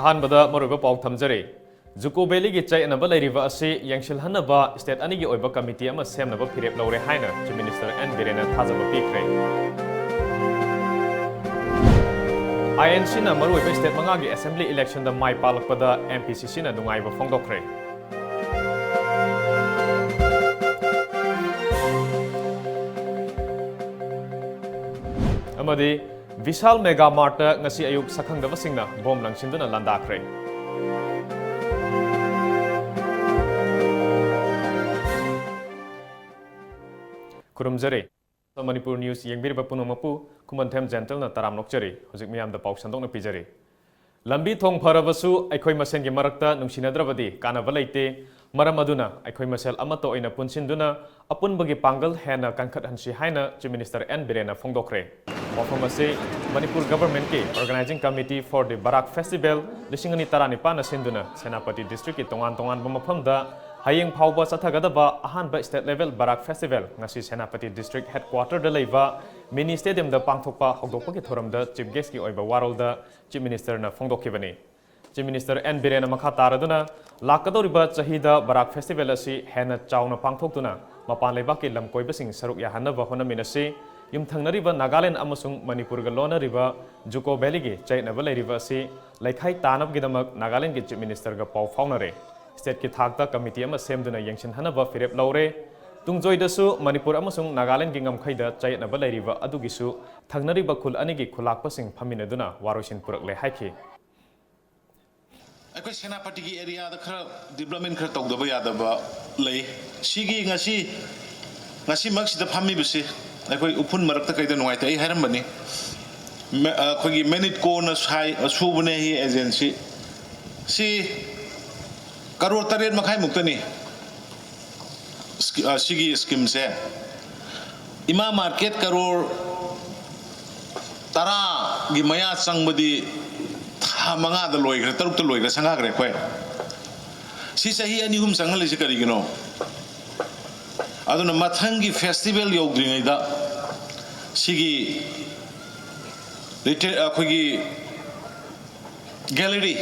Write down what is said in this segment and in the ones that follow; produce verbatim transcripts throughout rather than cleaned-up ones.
ꯑꯍꯥꯟꯕꯗ ꯃꯔꯨꯑꯣꯏꯕ ꯄꯥꯎ ꯊꯝꯖꯔꯤ꯫ ꯖꯨꯀꯣ ꯚꯦꯂꯤꯒꯤ ꯆꯌꯦꯠꯅꯕ ꯂꯩꯔꯤꯕ ꯑꯁꯤ ꯌꯦꯡꯁꯤꯜꯍꯟꯅꯕ state ꯑꯅꯤꯒꯤ ꯑꯣꯏꯕ committee ꯑꯃ ꯁꯦꯝꯅꯕ ꯐꯤꯔꯦꯞ ꯂꯧꯔꯦ ꯍꯥꯏꯅ Chief Minister N ꯕꯤꯔꯦꯟꯅ ꯊꯥꯖꯕ ꯄꯤꯈ꯭ꯔꯦ꯫ INCꯅ ꯃꯔꯨꯑꯣꯏꯕ state ꯃꯉꯥꯒꯤ assembly electionꯗ ꯃꯥꯏ ꯄꯥꯛꯂꯛꯄꯗ MPCCꯅ ꯅꯨꯡꯉꯥꯏꯕ ꯐꯣꯡꯗꯣꯛꯈ꯭ꯔꯦ꯫ ꯑꯃꯗꯤ ꯚꯤꯁꯥꯜ Mega Martꯇ ꯉꯁꯤ ꯑꯌꯨꯛ ꯁꯛꯈꯪꯗꯕꯁꯤꯡꯅ ꯕꯣꯝ ꯂꯪꯁꯤꯟꯗꯨꯅ ꯂꯥꯟꯗꯥꯈ꯭ꯔꯦ꯫ ꯈꯨꯔꯨꯝꯖꯔꯤ꯫ ꯃꯅꯤꯄꯨꯔ News ꯌꯦꯡꯕꯤꯔꯤꯕ ꯄꯨꯝꯅꯃꯛꯄꯨ ꯈꯨꯃꯟꯊꯦꯝ ꯖꯦꯟꯇꯜꯅ ꯇꯔꯥꯝꯅ ꯑꯣꯛꯆꯔꯤ꯫ ꯍꯧꯖꯤꯛ ꯃꯤꯌꯥꯝꯗ ꯄꯥꯎ ꯁꯟꯗꯣꯛꯅ ꯄꯤꯖꯔꯤ꯫ ꯂꯝꯕꯤ ꯊꯣꯡ ꯐꯔꯕꯁꯨ ꯑꯩꯈꯣꯏ ꯃꯁꯦꯟꯒꯤ ꯃꯔꯛꯇ ꯅꯨꯡꯁꯤꯅꯗ꯭ꯔꯕꯗꯤ ꯀꯥꯟꯅꯕ ꯂꯩꯇꯦ꯫ ꯃꯔꯝ ꯑꯗꯨꯅ ꯑꯩꯈꯣꯏ ꯃꯁꯦꯜ ꯑꯃꯠꯇ ꯑꯣꯏꯅ ꯄꯨꯟꯁꯤꯟꯗꯨꯅ ꯑꯄꯨꯟꯕꯒꯤ ꯄꯥꯡꯒꯜ ꯍꯦꯟꯅ ꯀꯟꯈꯠꯍꯟꯁꯤ ꯍꯥꯏꯅ Chief Minister N ꯕꯤꯔꯦꯟꯅ ꯐꯣꯡꯗꯣꯛꯈ꯭ꯔꯦ꯫ ꯋꯥꯐꯝ ꯑꯁꯤ Manipur governmentꯀꯤ Organising Committee for the Barak Festival ꯂꯤꯁꯤꯡ ꯑꯅꯤ ꯇꯔꯥꯅꯤꯄꯥꯟꯅ ꯁꯤꯟꯗꯨꯅ ꯁꯦꯅꯥꯄꯇꯤ districtꯀꯤ ꯇꯣꯉꯥꯟ ꯇꯣꯉꯥꯟꯕ ꯃꯐꯝꯗ ꯍꯌꯦꯡ ꯐꯥꯎꯕ ꯆꯠꯊꯒꯗꯕ ꯑꯍꯥꯟꯕ state level Barak Festival ꯉꯁꯤ ꯁꯦꯅꯥꯄꯇꯤ district headquarterꯗ ꯂꯩꯕ mini stadiumꯗ ꯄꯥꯡꯊꯣꯛꯄ ꯍꯧꯗꯣꯛꯄꯒꯤ ꯊꯧꯔꯝꯗ Chief Guestꯀꯤ ꯑꯣꯏꯕ ꯋꯥꯔꯣꯜꯗ Chief Ministerꯅ ꯐꯣꯡꯗꯣꯛꯈꯤꯕꯅꯤ꯫ Chief Minister N ꯕꯤꯔꯦꯟꯅ ꯃꯈꯥ ꯇꯥꯔꯗꯨꯅ, ꯂꯥꯛꯀꯗꯧꯔꯤꯕ ꯆꯍꯤꯗ Barak Festival ꯑꯁꯤ ꯍꯦꯟꯅ ꯆꯥꯎꯅ ꯄꯥꯡꯊꯣꯛꯇꯨꯅ ꯃꯄꯥꯟ ꯂꯩꯕꯥꯛꯀꯤ ꯂꯝꯀꯣꯏꯕꯁꯤꯡ ꯁꯔꯨꯛ ꯌꯥꯍꯟꯅꯕ ꯍꯣꯠꯅꯃꯤꯟꯅꯁꯤ꯫ ꯌꯨꯝꯊꯪꯅꯔꯤꯕ ꯅꯥꯒꯥꯂꯦꯟ ꯑꯃꯁꯨꯡ ꯃꯅꯤꯄꯨꯔꯒ ꯂꯣꯟꯅꯔꯤꯕ ꯖꯨꯀꯣ ꯚꯦꯂꯤꯒꯤ ꯆꯌꯦꯠꯅꯕ ꯂꯩꯔꯤꯕ ꯑꯁꯤ ꯂꯩꯈꯥꯏ ꯇꯥꯅꯕꯒꯤꯗꯃꯛ ꯅꯥꯒꯥꯂꯦꯟꯒꯤ Chief Ministerꯒ ꯄꯥꯎ ꯐꯥꯎꯅꯔꯦ꯫ Stateꯀꯤ ꯊꯥꯛꯇ committee ꯑꯃ ꯁꯦꯝꯗꯨꯅ ꯌꯦꯡꯁꯤꯟꯍꯟꯅꯕ ꯐꯤꯔꯦꯞ ꯂꯧꯔꯦ꯫ ꯇꯨꯡꯖꯣꯏꯗꯁꯨ ꯃꯅꯤꯄꯨꯔ ꯑꯃꯁꯨꯡ ꯅꯥꯒꯥꯂꯦꯟꯒꯤ ꯉꯝꯈꯩꯗ ꯆꯌꯦꯠꯅꯕ ꯂꯩꯔꯤꯕ ꯑꯗꯨꯒꯤꯁꯨ ꯊꯪꯅꯔꯤꯕ ꯈꯨꯜ ꯑꯅꯤꯒꯤ ꯈꯨꯂꯥꯛꯄꯁꯤꯡ ꯐꯝꯃꯤꯟꯅꯗꯨꯅ ꯋꯥꯔꯣꯏꯁꯤꯟ ꯄꯨꯔꯛꯂꯦ ꯍꯥꯏꯈꯤ꯫ ꯑꯩꯈꯣꯏ ꯁꯦꯅꯥꯄꯇꯤꯒꯤ areaꯗ ꯈꯔ development ꯈꯔ ꯇꯧꯗꯕ ꯌꯥꯗꯕ ꯂꯩ꯫ ꯁꯤꯒꯤ ꯉꯁꯤ, ꯉꯁꯤꯃꯛꯁꯤꯗ ꯐꯝꯃꯤꯕꯁꯤ ꯑꯩꯈꯣꯏ ꯎꯐꯨꯟ ꯃꯔꯛꯇ ꯀꯩꯗ ꯅꯨꯡꯉꯥꯏꯇꯦ꯫ ꯑꯩ ꯍꯥꯏꯔꯝꯕꯅꯤ, ꯃꯦ-, ꯑꯩꯈꯣꯏꯒꯤ ꯃꯦꯅꯤꯠꯀꯣꯅ ꯁꯥꯏ-, ꯁꯨꯕꯅꯦ ꯍꯤ agency꯫ ꯁꯤ ꯀꯔꯣꯔ ꯇꯔꯦꯠ ꯃꯈꯥꯏꯃꯨꯛꯇꯅꯤ꯫ ꯁ꯭ꯀꯤ-, ꯑ, ꯁꯤꯒꯤ schemeꯁꯦ ꯏꯃꯥ market ꯀꯔꯣꯔ ꯇꯔꯥꯒꯤ ꯃꯌꯥ ꯆꯪꯕꯗꯤ ꯊꯥ ꯃꯉꯥꯗ ꯂꯣꯏꯈ꯭ꯔꯦ, ꯇꯔꯨꯛꯇ ꯂꯣꯏꯈ꯭ꯔꯦ, ꯁꯪꯒꯥꯈ꯭ꯔꯦ ꯑꯩꯈꯣꯏ꯫ ꯁꯤ ꯆꯍꯤ ꯑꯅꯤ ꯑꯍꯨꯝ ꯆꯪꯍꯜꯂꯤꯁꯤ ꯀꯔꯤꯒꯤꯅꯣ? ꯑꯗꯨꯅ ꯃꯊꯪꯒꯤ festival ꯌꯧꯗ꯭ꯔꯤꯉꯩꯗ ꯁꯤꯒꯤ reta-, ꯑꯩꯈꯣꯏꯒꯤ ꯒꯦꯂꯔꯤ,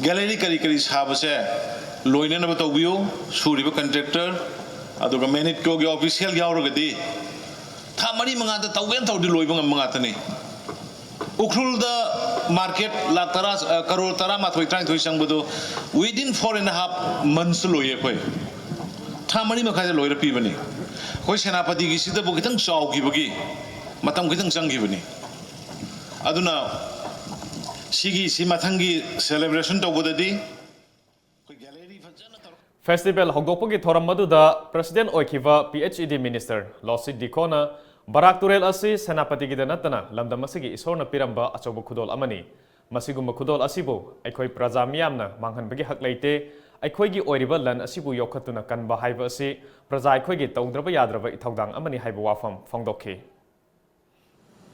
ꯒꯦꯂꯔꯤ ꯀꯔꯤ ꯀꯔꯤ ꯁꯥꯕꯁꯦ ꯂꯣꯏꯅꯅꯕ ꯇꯧꯕꯤꯌꯨ꯫ ꯁꯨꯔꯤꯕ ꯀꯟꯇ꯭ꯔꯦꯛꯇꯔ, ꯑꯗꯨꯒ ꯃꯦꯅꯤꯠꯀꯣꯒꯤ ꯑꯣꯐꯤꯁꯤꯌꯦꯜ ꯌꯥꯎꯔꯒꯗꯤ ꯊꯥ ꯃꯔꯤ ꯃꯉꯥꯗ ꯇꯧꯒꯦꯅ ꯇꯧꯔꯗꯤ ꯂꯣꯏꯕ ꯉꯝꯕ ꯉꯥꯛꯇꯅꯤ꯫ ꯎꯈ꯭ꯔꯨꯜꯗ ꯃꯥꯔꯀꯦꯠ ꯂꯥꯛ ꯇꯔꯥ, ꯑ, ꯀꯔꯣꯔ ꯇꯔꯥꯃꯥꯊꯣꯏ ꯇꯔꯥꯅꯤꯊꯣꯏ ꯆꯪꯕꯗꯣ within four and a half months ꯂꯣꯏꯌꯦ ꯑꯩꯈꯣꯏ꯫ ꯊꯥ ꯃꯔꯤ ꯃꯈꯥꯏꯗ ꯂꯣꯏꯔ ꯄꯤꯕꯅꯤ꯫ ꯑꯩꯈꯣꯏ ꯁꯦꯅꯥꯄꯇꯤꯒꯤꯁꯤꯗꯕꯨ ꯈꯤꯇꯪ ꯆꯥꯎꯈꯤꯕꯒꯤ ꯃꯇꯝ ꯈꯤꯇꯪ ꯆꯪꯈꯤꯕꯅꯤ꯫ ꯑꯗꯨꯅ ꯁꯤꯒꯤ, ꯁꯤ ꯃꯊꯪꯒꯤ ꯁꯦꯂꯦꯕ꯭ꯔꯦꯁꯟ ꯇꯧꯕꯗꯗꯤ ꯑꯩꯈꯣꯏ ꯒꯦꯂꯔꯤ ꯐꯖꯅ ꯇꯧꯔ- ꯐꯦꯁꯇꯤꯚꯦꯜ ꯍꯧꯗꯣꯛꯄꯒꯤ ꯊꯧꯔꯝ ꯑꯗꯨꯗ ꯄ꯭ꯔꯦꯁꯤꯗꯦꯟꯠ ꯑꯣꯏꯈꯤꯕ P H E D minister Losii ꯗꯤꯈꯣꯅ ꯕꯔꯥꯛ ꯇꯨꯔꯦꯜ ꯑꯁꯤ ꯁꯦꯅꯥꯄꯇꯤꯒꯤꯗ ꯅꯠꯇꯅ ꯂꯝꯗꯝ ꯑꯁꯤꯒꯤ ꯏꯁꯣꯔꯅ ꯄꯤꯔꯝꯕ ꯑꯆꯧꯕ ꯈꯨꯗꯣꯜ ꯑꯃꯅꯤ꯫ ꯃꯁꯤꯒꯨꯝꯕ ꯈꯨꯗꯣꯜ ꯑꯁꯤꯕꯨ ꯑꯩꯈꯣꯏ ꯄ꯭ꯔꯖꯥ ꯃꯤꯌꯥꯝꯅ ꯃꯥꯡꯍꯟꯕꯒꯤ ꯍꯛ ꯂꯩꯇꯦ꯫ ꯑꯩꯈꯣꯏꯒꯤ ꯑꯣꯏꯔꯤꯕ ꯂꯟ ꯑꯁꯤꯕꯨ ꯌꯣꯛꯈꯠꯇꯨꯅ ꯀꯟꯕ ꯍꯥꯏꯕ ꯑꯁꯤ ꯄ꯭ꯔꯖꯥ ꯑꯩꯈꯣꯏꯒꯤ ꯇꯧꯗ꯭ꯔꯕ ꯌꯥꯗ꯭ꯔꯕ ꯏꯊꯧꯗꯥꯡ ꯑꯃꯅꯤ ꯍꯥꯏꯕ ꯋꯥꯐꯝ ꯐꯣꯡꯗꯣꯛꯈꯤ꯫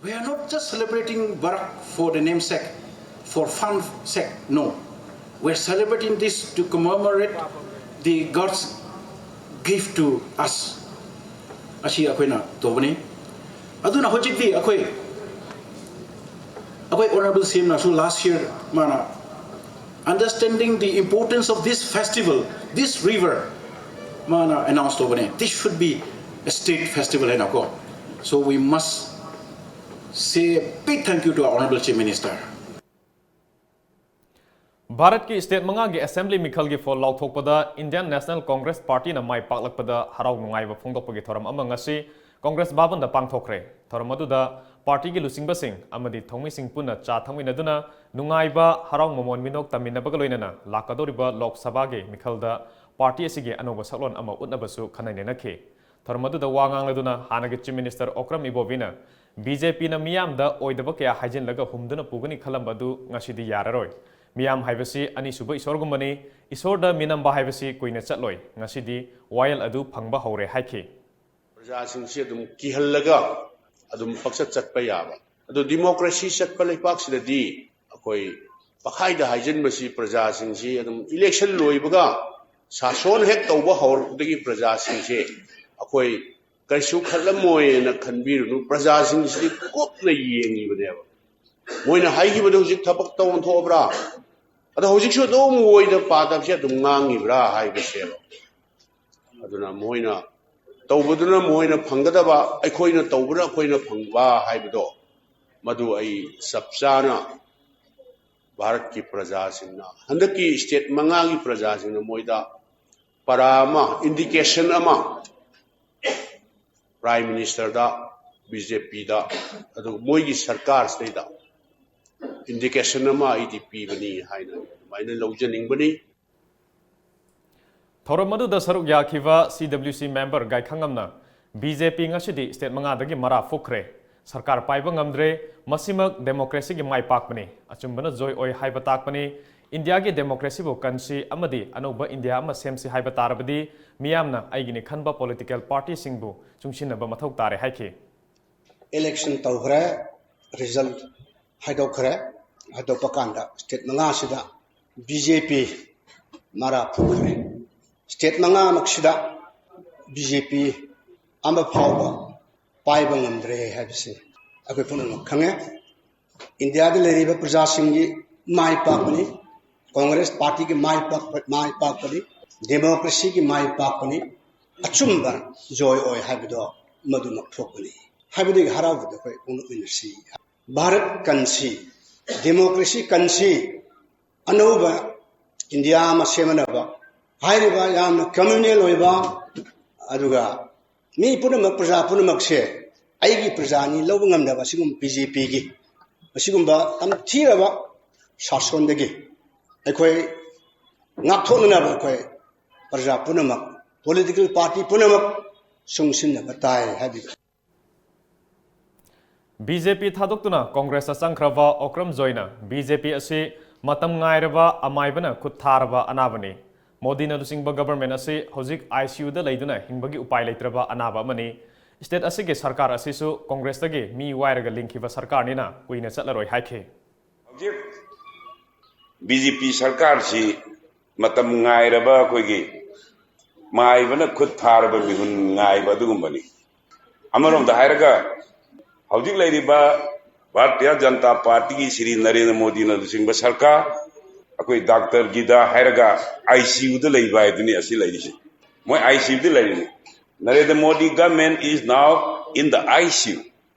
We are not just celebrating Barak for the namesake, for fun sake, no. We are celebrating this to commemorate the God's gift to us. ꯑꯁꯤ ꯑꯩꯈꯣꯏꯅ ꯇꯧꯕꯅꯤ꯫ ꯑꯗꯨꯅ ꯍꯧꯖꯤꯛꯇꯤ ꯑꯩꯈꯣꯏ ꯑꯩꯈꯣꯏ Honourable C M ꯅꯁꯨ last year ꯃꯥꯅ understanding the importance of this festival, this river, ꯃꯥꯅ announce ꯇꯧꯕꯅꯦ, this should be a state festival ꯍꯥꯏꯅꯀꯣ꯫ So we must say a big thank you to our Honourable Chief Minister. ꯚꯥꯔꯠꯀꯤ state ꯃꯉꯥꯒꯤ assembly ꯃꯤꯈꯜꯒꯤ phone ꯂꯥꯎꯊꯣꯛꯄꯗ Indian National Congress Partyꯅ ꯃꯥꯏ ꯄꯥꯛꯂꯛꯄꯗ ꯍꯔꯥꯎ ꯅꯨꯡꯉꯥꯏꯕ ꯐꯣꯡꯗꯣꯛꯄꯒꯤ ꯊꯧꯔꯝ ꯑꯃ ꯉꯁꯤ ꯀꯣꯡꯒ꯭ꯔꯦꯁ ꯚꯕꯟꯗ ꯄꯥꯡꯊꯣꯛꯈ꯭ꯔꯦ꯫ ꯊꯧꯔꯝ ꯑꯗꯨꯗ ꯄꯥꯔꯇꯤꯒꯤ ꯂꯨꯆꯤꯡꯕꯁꯤꯡ ꯑꯃꯗꯤ ꯊꯧꯃꯤꯁꯤꯡ ꯄꯨꯟꯅ ꯆꯥ ꯊꯛꯃꯤꯟꯅꯗꯨꯅ ꯅꯨꯡꯉꯥꯏꯕ, ꯍꯔꯥꯎ ꯃꯃꯣꯟ ꯃꯤꯅꯣꯛ ꯇꯝꯃꯤꯟꯅꯕꯒ ꯂꯣꯏꯅꯅ ꯂꯥꯛꯀꯗꯧꯔꯤꯕ ꯂꯣꯛ ꯁꯚꯥꯒꯤ ꯃꯤꯈꯜꯗ ꯄꯥꯔꯇꯤ ꯑꯁꯤꯒꯤ ꯑꯅꯧꯕ ꯁꯛꯂꯣꯟ ꯑꯃ ꯎꯠꯅꯕꯁꯨ ꯈꯟꯅ ꯅꯩꯅꯈꯤ꯫ ꯊꯧꯔꯝ ꯑꯗꯨꯗ ꯋꯥ ꯉꯥꯡꯂꯗꯨꯅ ꯍꯥꯟꯅꯒꯤ ꯆꯤꯐ ꯃꯤꯅꯤꯁꯇꯔ ꯑꯣꯀ꯭ꯔꯝ ꯏꯕꯣꯕꯤꯅ ꯕꯤ ꯖꯦ ꯄꯤꯅ ꯃꯤꯌꯥꯝꯗ ꯑꯣꯏꯗꯕ ꯀꯌꯥ ꯍꯥꯏꯖꯤꯜꯂꯒ ꯍꯨꯝꯗꯨꯅ ꯄꯨꯒꯅꯤ ꯈꯜꯂꯝꯕ ꯑꯗꯨ ꯉꯁꯤꯗꯤ ꯌꯥꯔꯔꯣꯏ꯫ ꯃꯤꯌꯥꯝ ꯍꯥꯏꯕꯁꯤ ꯑꯅꯤꯁꯨꯕ ꯏꯁꯣꯔꯒꯨꯝꯕꯅꯤ꯫ ꯏꯁꯣꯔꯗ ꯃꯤꯅꯝꯕ ꯍꯥꯏꯕꯁꯤ ꯀꯨꯏꯅ ꯆꯠꯂꯣꯏ꯫ ꯉꯁꯤꯗꯤ ꯋꯥꯌꯦꯜ ꯑꯗꯨ ꯐꯪꯕ ꯍꯧꯔꯦ ꯍꯥꯏꯈꯤ꯫ ꯄ꯭ꯔꯖꯥꯁꯤꯡꯁꯤ ꯑꯗꯨꯝ ꯀꯤꯍꯜꯂꯒ ꯑꯗꯨꯝ ꯄꯪꯆꯠ ꯆꯠꯄ ꯌꯥꯕ꯫ ꯑꯗꯣ ꯗꯤꯃꯣꯀ꯭ꯔꯦꯁꯤ ꯆꯠꯄ ꯂꯩꯄꯥꯛꯁꯤꯗꯗꯤ ꯑꯩꯈꯣꯏ ꯄꯈꯥꯏꯗ ꯍꯥꯏꯖꯤꯟꯕꯁꯤ ꯄ꯭ꯔꯖꯥꯁꯤꯡꯁꯤ ꯑꯗꯨꯝ ꯏꯂꯦꯛꯁꯟ ꯂꯣꯏꯕꯒ ꯁꯥꯁꯣꯟ ꯍꯦꯛ ꯇꯧꯕ ꯍꯧꯔꯛꯄꯗꯒꯤ ꯄ꯭ꯔꯖꯥꯁꯤꯡꯁꯦ ꯑꯩꯈꯣꯏ ꯀꯩꯁꯨ ꯈꯜꯂꯝꯃꯣꯏꯅ ꯈꯟꯕꯤꯔꯨꯅꯨ꯫ ꯄ꯭ꯔꯖꯥꯁꯤꯡꯁꯤꯗꯤ ꯀꯨꯞꯅ ꯌꯦꯡꯉꯤꯕꯅꯦꯕ꯫ ꯃꯣꯏꯅ ꯍꯥꯏꯈꯤꯕꯗꯣ ꯍꯧꯖꯤꯛ ꯊꯕꯛꯇ ꯑꯣꯟꯊꯣꯛꯑꯕ꯭ꯔꯥ? ꯑꯗꯣ ꯍꯧꯖꯤꯛꯁꯨ ꯑꯗꯨꯝ ꯑꯣꯏꯗ ꯄꯥꯗꯕꯁꯦ ꯑꯗꯨꯝ ꯉꯥꯡꯉꯤꯕ꯭ꯔꯥ ꯍꯥꯏꯕꯁꯦꯕ꯫ ꯑꯗꯨꯅ ꯃꯣꯏꯅ ꯇꯧꯕꯗꯨꯅ ꯃꯣꯏꯅ ꯐꯪꯒꯗꯕ, ꯑꯩꯈꯣꯏꯅ ꯇꯧꯕꯅ ꯑꯩꯈꯣꯏꯅ ꯐꯪꯕ ꯍꯥꯏꯕꯗꯣ, ꯃꯗꯨ ꯑꯩ ꯆꯞ ꯆꯥꯅ ꯚꯥꯔꯠꯀꯤ ꯄ꯭ꯔꯖꯥꯁꯤꯡꯅ, ꯍꯟꯗꯛꯀꯤ state ꯃꯉꯥꯒꯤ ꯄ꯭ꯔꯖꯥꯁꯤꯡꯅ ꯃꯣꯏꯗ ꯄꯔꯥ ꯑꯃ, indication ꯑꯃ Prime Ministerꯗ, BJPꯗ, ꯑꯗꯨꯒ ꯃꯣꯏꯒꯤ ꯁꯔꯀꯥꯔꯁꯤꯗꯩꯗ indication ꯑꯃ ꯑꯩꯗꯤ ꯄꯤꯕꯅꯤ ꯍꯥꯏꯅ ꯑꯗꯨꯃꯥꯏꯅ ꯂꯧꯖꯅꯤꯡꯕꯅꯤ꯫ ꯊꯧꯔꯝ ꯑꯗꯨꯗ ꯁꯔꯨꯛ ꯌꯥꯈꯤꯕ CWC member ꯒꯥꯏꯈꯪꯉꯝꯅ BJP ꯉꯁꯤꯗꯤ state ꯃꯉꯥꯗꯒꯤ ꯃꯔꯥ ꯐꯨꯛꯈ꯭ꯔꯦ, ꯁꯔꯀꯥꯔ ꯄꯥꯏꯕ ꯉꯝꯗ꯭ꯔꯦ, ꯃꯁꯤꯃꯛ democracyꯒꯤ ꯃꯥꯏ ꯄꯥꯛꯄꯅꯤ, ꯑꯆꯨꯝꯕꯅ ꯖꯣꯏ ꯑꯣꯏ ꯍꯥꯏꯕ ꯇꯥꯛꯄꯅꯤ, ꯏꯟꯗꯤꯌꯥꯒꯤ democracyꯕꯨ ꯀꯟꯁꯤ ꯑꯃꯗꯤ ꯑꯅꯧꯕ ꯏꯟꯗꯤꯌꯥ ꯑꯃ ꯁꯦꯝꯁꯤ ꯍꯥꯏꯕ ꯇꯥꯔꯕꯗꯤ ꯃꯤꯌꯥꯝꯅ ꯑꯩꯒꯤꯅꯤ ꯈꯟꯕ political partyꯁꯤꯡꯕꯨ ꯆꯨꯡꯁꯤꯟꯅꯕ ꯃꯊꯧ ꯇꯥꯔꯦ ꯍꯥꯏꯈꯤ꯫ Election ꯇꯧꯈ꯭ꯔꯦ, result ꯍꯥꯏꯗꯣꯛꯈ꯭ꯔꯦ꯫ ꯍꯥꯏꯗꯣꯛꯄ ꯀꯥꯟꯗ state ꯃꯉꯥꯁꯤꯗ BJP ꯃꯔꯥ ꯐꯨꯈ꯭ꯔꯦ꯫ State ꯃꯉꯥꯃꯛꯁꯤꯗ BJP ꯑꯃ ꯐꯥꯎꯕ ꯄꯥꯏꯕ ꯉꯝꯗ꯭ꯔꯦ ꯍꯥꯏꯕꯁꯤ ꯑꯩꯈꯣꯏ ꯄꯨꯝꯅꯃꯛ ꯈꯪꯉꯦ꯫ ꯏꯟꯗꯤꯌꯥꯗ ꯂꯩꯔꯤꯕ ꯄ꯭ꯔꯖꯥꯁꯤꯡꯒꯤ ꯃꯥꯏ ꯄꯥꯛꯄꯅꯤ, Congress partyꯒꯤ ꯃꯥꯏ ꯄꯥꯛꯄ, ꯃꯥꯏ ꯄꯥꯛꯄꯅꯤ, democracyꯒꯤ ꯃꯥꯏ ꯄꯥꯛꯄꯅꯤ, ꯑꯆꯨꯝꯕ ꯖꯣꯏ ꯑꯣꯏ ꯍꯥꯏꯕꯗꯣ ꯃꯗꯨꯃꯛ ꯊꯣꯛꯄꯅꯤ꯫ ꯍꯥꯏꯕꯗꯨꯒꯤ ꯍꯔꯥꯎꯕꯗ ꯑꯩꯈꯣꯏ ꯄꯨꯡꯅꯣꯛ ꯅꯣꯛꯃꯤꯟꯅꯁꯤ꯫ ꯚꯥꯔꯠ ꯀꯟꯁꯤ, democracy ꯀꯟꯁꯤ, ꯑꯅꯧꯕ ꯏꯟꯗꯤꯌꯥ ꯑꯃ ꯁꯦꯝꯅꯅꯕ ꯍꯥꯏꯔꯤꯕ ꯌꯥꯝꯅ communal ꯑꯣꯏꯕ, ꯑꯗꯨꯒ ꯃꯤ ꯄꯨꯝꯅꯃꯛ, ꯄ꯭ꯔꯖꯥ ꯄꯨꯝꯅꯃꯛꯁꯦ ꯑꯩꯒꯤ ꯄ꯭ꯔꯖꯥꯅꯤ ꯂꯧꯕ ꯉꯝꯗꯕ ꯑꯁꯤꯒꯨꯝꯕ BJPꯒꯤ ꯑꯁꯤꯒꯨꯝꯕ ꯇꯝꯊꯤꯔꯕ ꯁꯥꯁꯣꯟꯗꯒꯤ ꯑꯩꯈꯣꯏ ꯉꯥꯛꯊꯣꯛꯅꯅꯕ ꯑꯩꯈꯣꯏ ꯄ꯭ꯔꯖꯥ ꯄꯨꯝꯅꯃꯛ, political party ꯄꯨꯝꯅꯃꯛ ꯆꯨꯡꯁꯤꯟꯅꯕ ꯇꯥꯏ ꯍꯥꯏꯕꯤꯕ꯫ BJP ꯊꯥꯗꯣꯛꯇꯨꯅ Congressꯇ ꯆꯪꯈ꯭ꯔꯕ ꯑꯣꯀ꯭ꯔꯝ ꯖꯣꯏꯅ BJP ꯑꯁꯤ ꯃꯇꯝ ꯉꯥꯏꯔꯕ ꯑꯃꯥꯏꯕꯅ ꯈꯨꯠ ꯊꯥꯔꯕ ꯑꯅꯥꯕꯅꯤ꯫ ꯃꯣꯗꯤꯅ ꯂꯨꯆꯤꯡꯕ government ꯑꯁꯤ ꯍꯧꯖꯤꯛ ICUꯗ ꯂꯩꯗꯨꯅ ꯍꯤꯡꯕꯒꯤ ꯎꯄꯥꯏ ꯂꯩꯇ꯭ꯔꯕ ꯑꯅꯥꯕ ꯑꯃꯅꯤ꯫ State ꯑꯁꯤꯒꯤ ꯁꯔꯀꯥꯔ ꯑꯁꯤꯁꯨ Congressꯇꯒꯤ ꯃꯤ ꯋꯥꯏꯔꯒ ꯂꯤꯡꯈꯤꯕ ꯁꯔꯀꯥꯔꯅꯤꯅ ꯀꯨꯏꯅ ꯆꯠꯂꯔꯣꯏ ꯍꯥꯏꯈꯤ꯫ ꯍꯧꯖꯤꯛ BJP ꯁꯔꯀꯥꯔꯁꯤ ꯃꯇꯝ ꯉꯥꯏꯔꯕ ꯑꯩꯈꯣꯏꯒꯤ ꯃꯥꯏꯕꯅ ꯈꯨꯠ ꯊꯥꯔꯕ ꯃꯤꯍꯨꯟ ꯉꯥꯏꯕ ꯑꯗꯨꯒꯨꯝꯕꯅꯤ꯫ ꯑꯃꯔꯣꯝꯗ ꯍꯥꯏꯔꯒ ꯍꯧꯖꯤꯛ ꯂꯩꯔꯤꯕ ꯚꯥꯔꯇꯤꯌ ꯖꯅꯇꯥ ꯄꯥꯔꯇꯤꯒꯤ ꯁ꯭ꯔꯤ ꯅꯔꯦꯟꯗ꯭ꯔ ꯃꯣꯗꯤꯅ ꯂꯨꯆꯤꯡꯕ ꯁꯔꯀꯥꯔ, ꯑꯩꯈꯣꯏ ꯗꯥꯛꯇꯔ ꯒꯤꯗꯥ ꯍꯥꯏꯔꯒ ICUꯗ ꯂꯩꯕ ꯍꯥꯏꯗꯨꯅꯤ ꯑꯁꯤ ꯂꯩꯔꯤꯁꯦ꯫ ꯃꯣꯏ ICUꯗ ꯂꯩꯔꯤꯅꯤ꯫ Narendra Modi government is now in the ICU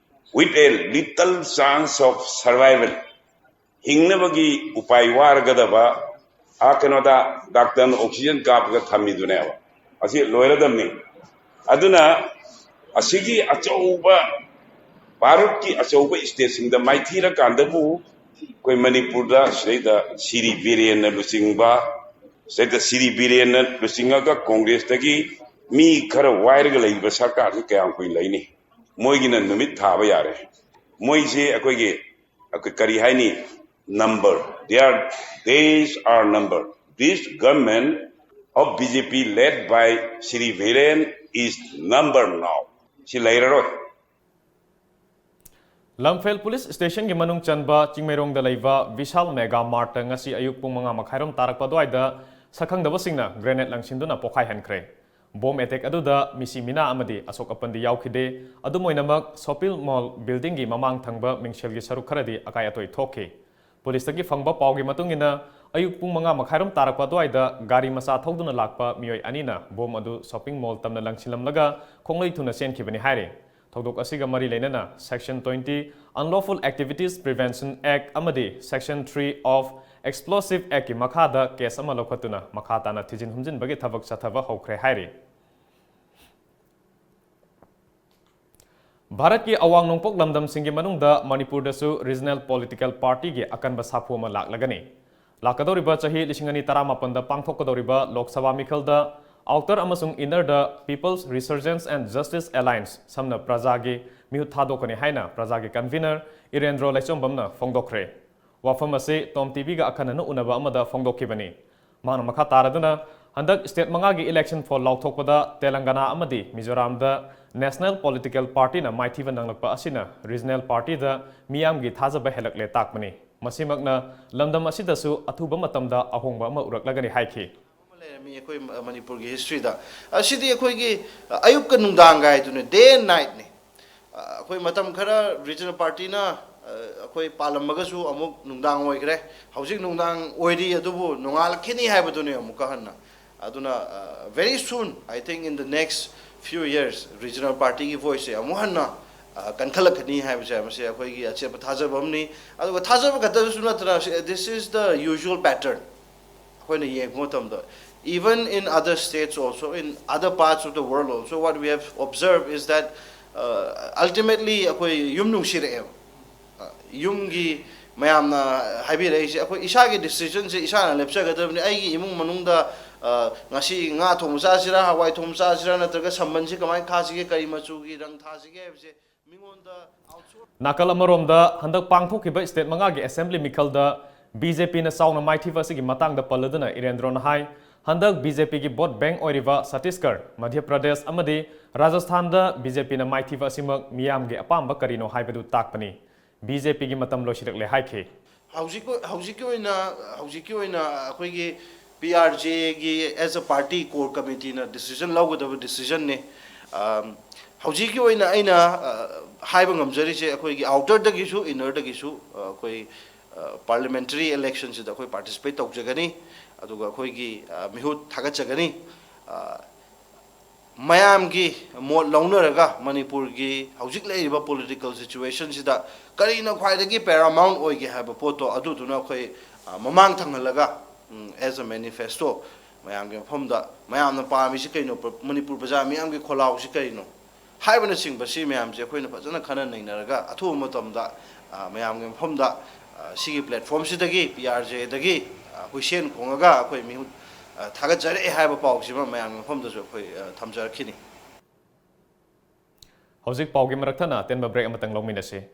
with a little chance of survival. ꯍꯤꯡꯅꯕꯒꯤ ꯎꯄꯥꯏ ꯋꯥꯔꯒꯗꯕ ꯑꯥ ꯀꯩꯅꯣꯗ ꯗꯥꯛꯇꯔꯅ oxygen ꯀꯥꯞꯄꯒ ꯊꯝꯃꯤꯗꯨꯅꯦꯕ꯫ ꯑꯁꯤ ꯂꯣꯏꯔꯗꯕꯅꯤ꯫ ꯑꯗꯨꯅ ꯑꯁꯤꯒꯤ ꯑꯆꯧꯕ, ꯚꯥꯔꯠꯀꯤ ꯑꯆꯧꯕ stateꯁꯤꯡꯗ ꯃꯥꯏꯊꯤꯔꯀꯥꯟꯗꯕꯨ ꯑꯩꯈꯣꯏ ꯃꯅꯤꯄꯨꯔꯗ ꯁꯤꯗꯩꯗ ꯁꯤꯔꯤ ꯕꯤꯔꯦꯟꯅ ꯂꯨꯆꯤꯡꯕ, ꯁꯤꯗꯩꯗ ꯁꯤꯔꯤ ꯕꯤꯔꯦꯟꯅ ꯂꯨꯆꯤꯡꯉꯒ ꯀꯣꯡꯒ꯭ꯔꯦꯁꯇꯒꯤ ꯃꯤ ꯈꯔ ꯋꯥꯏꯔꯒ ꯂꯩꯕ ꯁꯔꯀꯥꯔꯁꯤ ꯀꯌꯥꯝ ꯀꯨꯏꯅ ꯂꯩꯅꯤ? ꯃꯣꯏꯒꯤꯅ ꯅꯨꯃꯤꯠ ꯊꯥꯕ ꯌꯥꯔꯦ꯫ ꯃꯣꯏꯁꯦ ꯑꯩꯈꯣꯏꯒꯤ, ꯑꯩꯈꯣꯏ ꯀꯔꯤ ꯍꯥꯏꯅꯤ, number, their days are number. This government of BJP led by Shri Biren is number now. ꯁꯤ ꯂꯩꯔꯔꯣꯏ꯫ ꯂꯝꯐꯦꯜ ꯄꯨꯂꯤꯁ ꯁ꯭ꯇꯦꯁꯟꯒꯤ ꯃꯅꯨꯡ ꯆꯟꯕ ꯆꯤꯡꯃꯩꯔꯣꯡꯗ ꯂꯩꯕ ꯕꯤꯁꯥꯜ ꯃꯦꯒꯥ ꯃꯥꯔꯠꯇ ꯉꯁꯤ ꯑꯌꯨꯛ ꯄꯨꯡ ꯃꯉꯥ ꯃꯈꯥꯏꯔꯣꯝ ꯇꯥꯔꯛꯄ ꯑꯗꯨꯋꯥꯏꯗ ꯁꯛꯈꯪꯗꯕꯁꯤꯡꯅ ꯒ꯭ꯔꯦꯅꯦꯗ ꯂꯪꯁꯤꯟꯗꯨꯅ ꯄꯣꯈꯥꯏꯍꯟꯈ꯭ꯔꯦ꯫ ꯕꯣꯝ ꯑꯦꯇꯦꯛ ꯑꯗꯨꯗ ꯃꯤꯁꯤ ꯃꯤꯅꯥ ꯑꯃꯗꯤ ꯑꯁꯣꯛ ꯑꯄꯟꯗꯤ ꯌꯥꯎꯈꯤꯗꯦ꯫ ꯑꯗꯨꯝ ꯑꯣꯏꯅꯃꯛ, ꯁꯣꯄꯤꯡ ꯃꯣꯜ ꯕꯤꯜꯗꯤꯡꯒꯤ ꯃꯃꯥꯡ ꯊꯪꯕ ꯃꯤꯡꯁꯦꯜꯒꯤ ꯁꯔꯨꯛ ꯈꯔꯗꯤ ꯑꯀꯥꯏ ꯑꯇꯣꯏ ꯊꯣꯛꯈꯤ꯫ ꯄꯨꯂꯤꯁꯇꯒꯤ ꯐꯪꯕ ꯄꯥꯎꯒꯤ ꯃꯇꯨꯡ ꯏꯟꯅ, ꯑꯌꯨꯛ ꯄꯨꯡ ꯃꯉꯥ ꯃꯈꯥꯏꯔꯣꯝ ꯇꯥꯔꯛꯄ ꯑꯗꯨꯋꯥꯏꯗ ꯒꯥꯔꯤ ꯃꯆꯥ ꯊꯧꯗꯨꯅ ꯂꯥꯛꯄ ꯃꯤꯑꯣꯏ ꯑꯅꯤꯅ ꯕꯣꯝ ꯑꯗꯨ ꯁꯣꯄꯤꯡ ꯃꯣꯜ ꯇꯝꯅ ꯂꯪꯁꯤꯜꯂꯝꯂꯒ ꯈꯣꯡꯂꯩ ꯊꯨꯅ ꯆꯦꯟꯈꯤꯕꯅꯤ ꯍꯥꯏꯔꯤ꯫ ꯊꯧꯗꯣꯛ ꯑꯁꯤꯒ ꯃꯔꯤ ꯂꯩꯅꯅ Section twenty Unlawful Activities Prevention Act ꯑꯃꯗꯤ Section three of Explosive Actꯀꯤ ꯃꯈꯥꯗ case ꯑꯃ ꯂꯧꯈꯠꯇꯨꯅ ꯃꯈꯥ ꯇꯥꯅ ꯊꯤꯖꯤꯟ ꯍꯨꯝꯖꯤꯟꯕꯒꯤ ꯊꯕꯛ ꯆꯠꯊꯕ ꯍꯧꯈ꯭ꯔꯦ ꯍꯥꯏꯔꯤ꯫ ꯚꯥꯔꯠꯀꯤ ꯑꯋꯥꯡ ꯅꯣꯡꯄꯣꯛ ꯂꯝꯗꯝꯁꯤꯡꯒꯤ ꯃꯅꯨꯡꯗ ꯃꯅꯤꯄꯨꯔꯗꯁꯨ regional political partyꯒꯤ ꯑꯀꯟꯕ ꯁꯥꯐꯨ ꯑꯃ ꯂꯥꯛꯂꯒꯅꯤ꯫ ꯂꯥꯛꯀꯗꯧꯔꯤꯕ ꯆꯍꯤ ꯂꯤꯁꯤꯡ ꯑꯅꯤ ꯇꯔꯥꯃꯥꯄꯟꯗ ꯄꯥꯡꯊꯣꯛꯀꯗꯧꯔꯤꯕ ꯂꯣꯛ ꯁꯚꯥ ꯃꯤꯈꯜꯗ Outer ꯑꯃꯁꯨꯡ Innerꯗ People's Resurgence and Justice Alliance ꯁꯝꯅ ꯄ꯭ꯔꯖꯥꯒꯤ ꯃꯤꯍꯨꯠ ꯊꯥꯗꯣꯛꯀꯅꯤ ꯍꯥꯏꯅ ꯄ꯭ꯔꯖꯥꯒꯤ convener ꯏꯔꯦꯟꯗ꯭ꯔꯣ ꯂꯩꯆꯣꯝꯕꯝꯅ ꯐꯣꯡꯗꯣꯛꯈ꯭ꯔꯦ꯫ ꯋꯥꯐꯝ ꯑꯁꯤ ꯇꯣꯝ ꯇꯤꯚꯤꯒ ꯑꯈꯟꯅꯅ ꯎꯅꯕ ꯑꯃꯗ ꯐꯣꯡꯗꯣꯛꯈꯤꯕꯅꯤ꯫ ꯃꯍꯥꯛꯅ ꯃꯈꯥ ꯇꯥꯔꯗꯨꯅ, ꯍꯟꯗꯛ state ꯃꯉꯥꯒꯤ election ꯐꯣꯜ ꯂꯥꯎꯊꯣꯛꯄꯗ ꯇꯦꯂꯪꯒꯅꯥ ꯑꯃꯗꯤ ꯃꯤꯖꯣꯔꯥꯝꯗ national political partyꯅ ꯃꯥꯏꯊꯤꯕ ꯅꯪꯂꯛꯄ ꯑꯁꯤꯅ regional partyꯗ ꯃꯤꯌꯥꯝꯒꯤ ꯊꯥꯖꯕ ꯍꯦꯜꯂꯛꯂꯦ ꯇꯥꯛꯄꯅꯤ꯫ ꯃꯁꯤꯃꯛꯅ ꯂꯝꯗꯝ ꯑꯁꯤꯗꯁꯨ ꯑꯊꯨꯕ ꯃꯇꯝꯗ ꯑꯍꯣꯡꯕ ꯑꯃ ꯎꯔꯛꯂꯒꯅꯤ ꯍꯥꯏꯈꯤ꯫ ꯑꯃ ꯂꯩꯔꯝꯃꯤ ꯑꯩꯈꯣꯏ ꯃ-, ꯃꯅꯤꯄꯨꯔꯒꯤ historyꯗ꯫ ꯑꯁꯤꯗꯤ ꯑꯩꯈꯣꯏꯒꯤ, ꯑ, ꯑꯌꯨꯛꯀ ꯅꯨꯡꯗꯥꯡꯒ ꯍꯥꯏꯗꯨꯅ, day and nightꯅꯤ꯫ ꯑꯩꯈꯣꯏ ꯃꯇꯝ ꯈꯔ ꯔꯤꯖꯅꯦꯜ ꯄꯥꯔꯇꯤꯅ ꯑꯩꯈꯣꯏ ꯄꯥꯜꯂꯝꯃꯒꯁꯨ ꯑꯃꯨꯛ ꯅꯨꯡꯗꯥꯡ ꯑꯣꯏꯈ꯭ꯔꯦ꯫ ꯍꯧꯖꯤꯛ ꯅꯨꯡꯗꯥꯡ ꯑꯣꯏꯔꯤ, ꯑꯗꯨꯕꯨ ꯅꯣꯡꯉꯥꯜꯂꯛꯈꯤꯅꯤ ꯍꯥꯏꯕꯗꯨꯅꯤ ꯑꯃꯨꯛꯀ ꯍꯟꯅ꯫ ꯑꯗꯨꯅ very soon, I think in the next few years, regional partyꯒꯤ voiceꯁꯦ ꯑꯃꯨꯛ ꯍꯟꯅ ꯀꯟꯈꯠꯂꯛꯀꯅꯤ ꯍꯥꯏꯕꯁꯦ, ꯃꯁꯤ ꯑꯩꯈꯣꯏꯒꯤ ꯑꯆꯦꯠꯄ ꯊꯥꯖꯕ ꯑꯃꯅꯤ꯫ ꯑꯗꯨꯒ ꯊꯥꯖꯕ ꯈꯛꯇꯗꯁꯨ ꯅꯠꯇꯅ, this is the usual pattern꯫ ꯑꯩꯈꯣꯏꯅ ꯌꯦꯡꯕ ꯃꯇꯝꯗ, even in other states also, in other parts of the world also, what we have observed is that ultimately ꯑꯩꯈꯣꯏ ꯌꯨꯝ ꯅꯨꯡꯁꯤꯔꯛꯑꯦꯕ꯫ ꯌꯨꯝꯒꯤ ꯃꯌꯥꯝꯅ ꯍꯥꯏꯕꯤꯔꯛꯏꯁꯦ, ꯑꯩꯈꯣꯏ ꯏꯁꯥꯒꯤ decisionꯁꯦ ꯏꯁꯥꯅ ꯂꯦꯞꯆꯒꯗꯕꯅꯤ꯫ ꯑꯩꯒꯤ ꯏꯃꯨꯡ ꯃꯅꯨꯡꯗ ꯉꯁꯤ ꯉꯥ ꯊꯣꯡꯕ ꯆꯥꯁꯤꯔꯥ, ꯍꯋꯥꯏ ꯊꯣꯡꯕ ꯆꯥꯁꯤꯔꯥ, ꯅꯠꯇ꯭ꯔꯒ ꯁꯝꯕꯟꯁꯤ ꯀꯃꯥꯏꯅ ꯈꯥꯁꯤꯒꯦ, ꯀꯔꯤ ꯃꯆꯨꯒꯤ ꯔꯪ ꯊꯥꯁꯤꯒꯦ ꯍꯥꯏꯕꯁꯦ ꯃꯤꯉꯣꯟꯗ outsource ꯅꯥꯀꯜ ꯑꯃꯔꯣꯝꯗ, ꯍꯟꯗꯛ ꯄꯥꯡꯊꯣꯛꯈꯤꯕ state ꯃꯉꯥꯒꯤ assembly ꯃꯤꯈꯜꯗ BJPꯅ ꯆꯥꯎꯅ ꯃꯥꯏꯊꯤꯕ ꯑꯁꯤꯒꯤ ꯃꯇꯥꯡꯗ ꯄꯜꯂꯗꯨꯅ ꯏꯔꯦꯟꯗ꯭ꯔꯣꯅ ꯍꯥꯏ, ꯍꯟꯗꯛ BJPꯒꯤ vote bank ꯑꯣꯏꯔꯤꯕ ꯆꯇꯤꯁꯒꯔ, ꯃꯙ꯭ꯌ ꯄ꯭ꯔꯗꯦꯁ ꯑꯃꯗꯤ ꯔꯥꯖꯁꯊꯥꯟꯗ BJPꯅ ꯃꯥꯏꯊꯤꯕ ꯑꯁꯤꯃꯛ ꯃꯤꯌꯥꯝꯒꯤ ꯑꯄꯥꯝꯕ ꯀꯔꯤꯅꯣ ꯍꯥꯏꯕꯗꯨ ꯇꯥꯛꯄꯅꯤ꯫ BJPꯒꯤ ꯃꯇꯝ ꯂꯣꯏꯁꯤꯜꯂꯛꯂꯦ ꯍꯥꯏꯈꯤ꯫ ꯍꯧꯖꯤꯛ, ꯍꯧꯖꯤꯛꯀꯤ ꯑꯣꯏꯅ, ꯍꯧꯖꯤꯛꯀꯤ ꯑꯣꯏꯅ ꯑꯩꯈꯣꯏꯒꯤ PRJꯒꯤ as a party core committeeꯅ decision ꯂꯧꯒꯗꯕ decisionꯅꯤ꯫ ꯍꯧꯖꯤꯛꯀꯤ ꯑꯣꯏꯅ ꯑꯩꯅ ꯍꯥꯏꯕ ꯉꯝꯖꯔꯤꯁꯦ, ꯑꯩꯈꯣꯏꯒꯤ outerꯗꯒꯤꯁꯨ innerꯗꯒꯤꯁꯨ ꯑꯩꯈꯣꯏ parliamentary electionꯁꯤꯗ ꯑꯩꯈꯣꯏ participate ꯇꯧꯖꯒꯅꯤ꯫ ꯑꯗꯨꯒ ꯑꯩꯈꯣꯏꯒꯤ ꯃꯤꯍꯨꯠ ꯊꯥꯒꯠꯆꯒꯅꯤ꯫ ꯃꯌꯥꯝꯒꯤ ꯃꯣꯠ ꯂꯧꯅꯔꯒ ꯃꯅꯤꯄꯨꯔꯒꯤ ꯍꯧꯖꯤꯛ ꯂꯩꯔꯤꯕ political situationꯁꯤꯗ ꯀꯔꯤꯅ ꯈ꯭ꯋꯥꯏꯗꯒꯤ paramount ꯑꯣꯏꯒꯦ ꯍꯥꯏꯕ ꯄꯣꯠꯇꯣ, ꯑꯗꯨꯗꯨꯅ ꯑꯩꯈꯣꯏ ꯃꯃꯥꯡ ꯊꯪꯍꯜꯂꯒ, as a manifesto ꯃꯌꯥꯝꯒꯤ ꯃꯐꯝꯗ, ꯃꯌꯥꯝꯅ ꯄꯥꯝꯃꯤꯁꯤ ꯀꯩꯅꯣ, ꯃꯅꯤꯄꯨꯔ ꯄ꯭ꯔꯖꯥ ꯃꯤꯌꯥꯝꯒꯤ ꯈꯣꯜꯂꯥꯎꯁꯤ ꯀꯔꯤꯅꯣ ꯍꯥꯏꯕꯅꯆꯤꯡꯕ, ꯁꯤ ꯃꯌꯥꯝꯁꯦ ꯑꯩꯈꯣꯏꯅ ꯐꯖꯅ ꯈꯟꯅ ꯅꯩꯅꯔꯒ ꯑꯊꯨꯕ ꯃꯇꯝꯗ ꯃꯌꯥꯝꯒꯤ ꯃꯐꯝꯗ ꯁꯤꯒꯤ platformꯁꯤꯗꯒꯤ, PRJꯗꯒꯤ ꯍꯨꯏꯁꯦꯟ ꯈꯣꯡꯉꯒ ꯑꯩꯈꯣꯏ ꯃꯤꯍꯨꯠ ꯊꯥꯒꯠꯆꯔꯛꯑꯦ ꯍꯥꯏꯕ ꯄꯥꯎꯁꯤꯃ ꯃꯌꯥꯝꯒꯤ ꯃꯐꯝꯗꯁꯨ ꯑꯩꯈꯣꯏ ꯊꯝꯖꯔꯛꯈꯤꯅꯤ꯫ ꯍꯧꯖꯤꯛ ꯄꯥꯎꯒꯤ ꯃꯔꯛ ꯊꯠꯅ ꯑꯇꯦꯟꯕ break ꯑꯃꯇꯪ ꯂꯧꯃꯤꯟꯅꯁꯤ꯫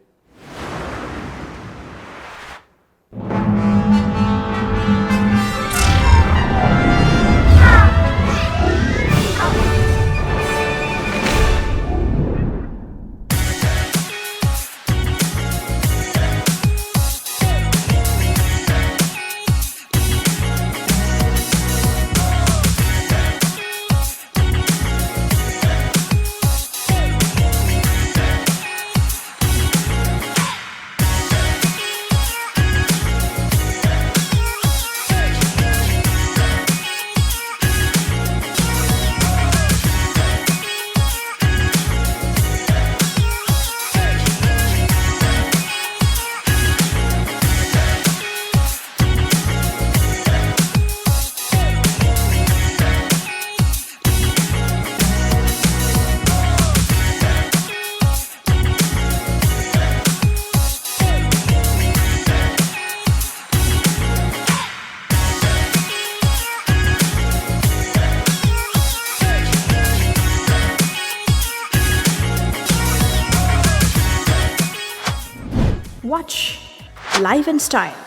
Watch Life and Style,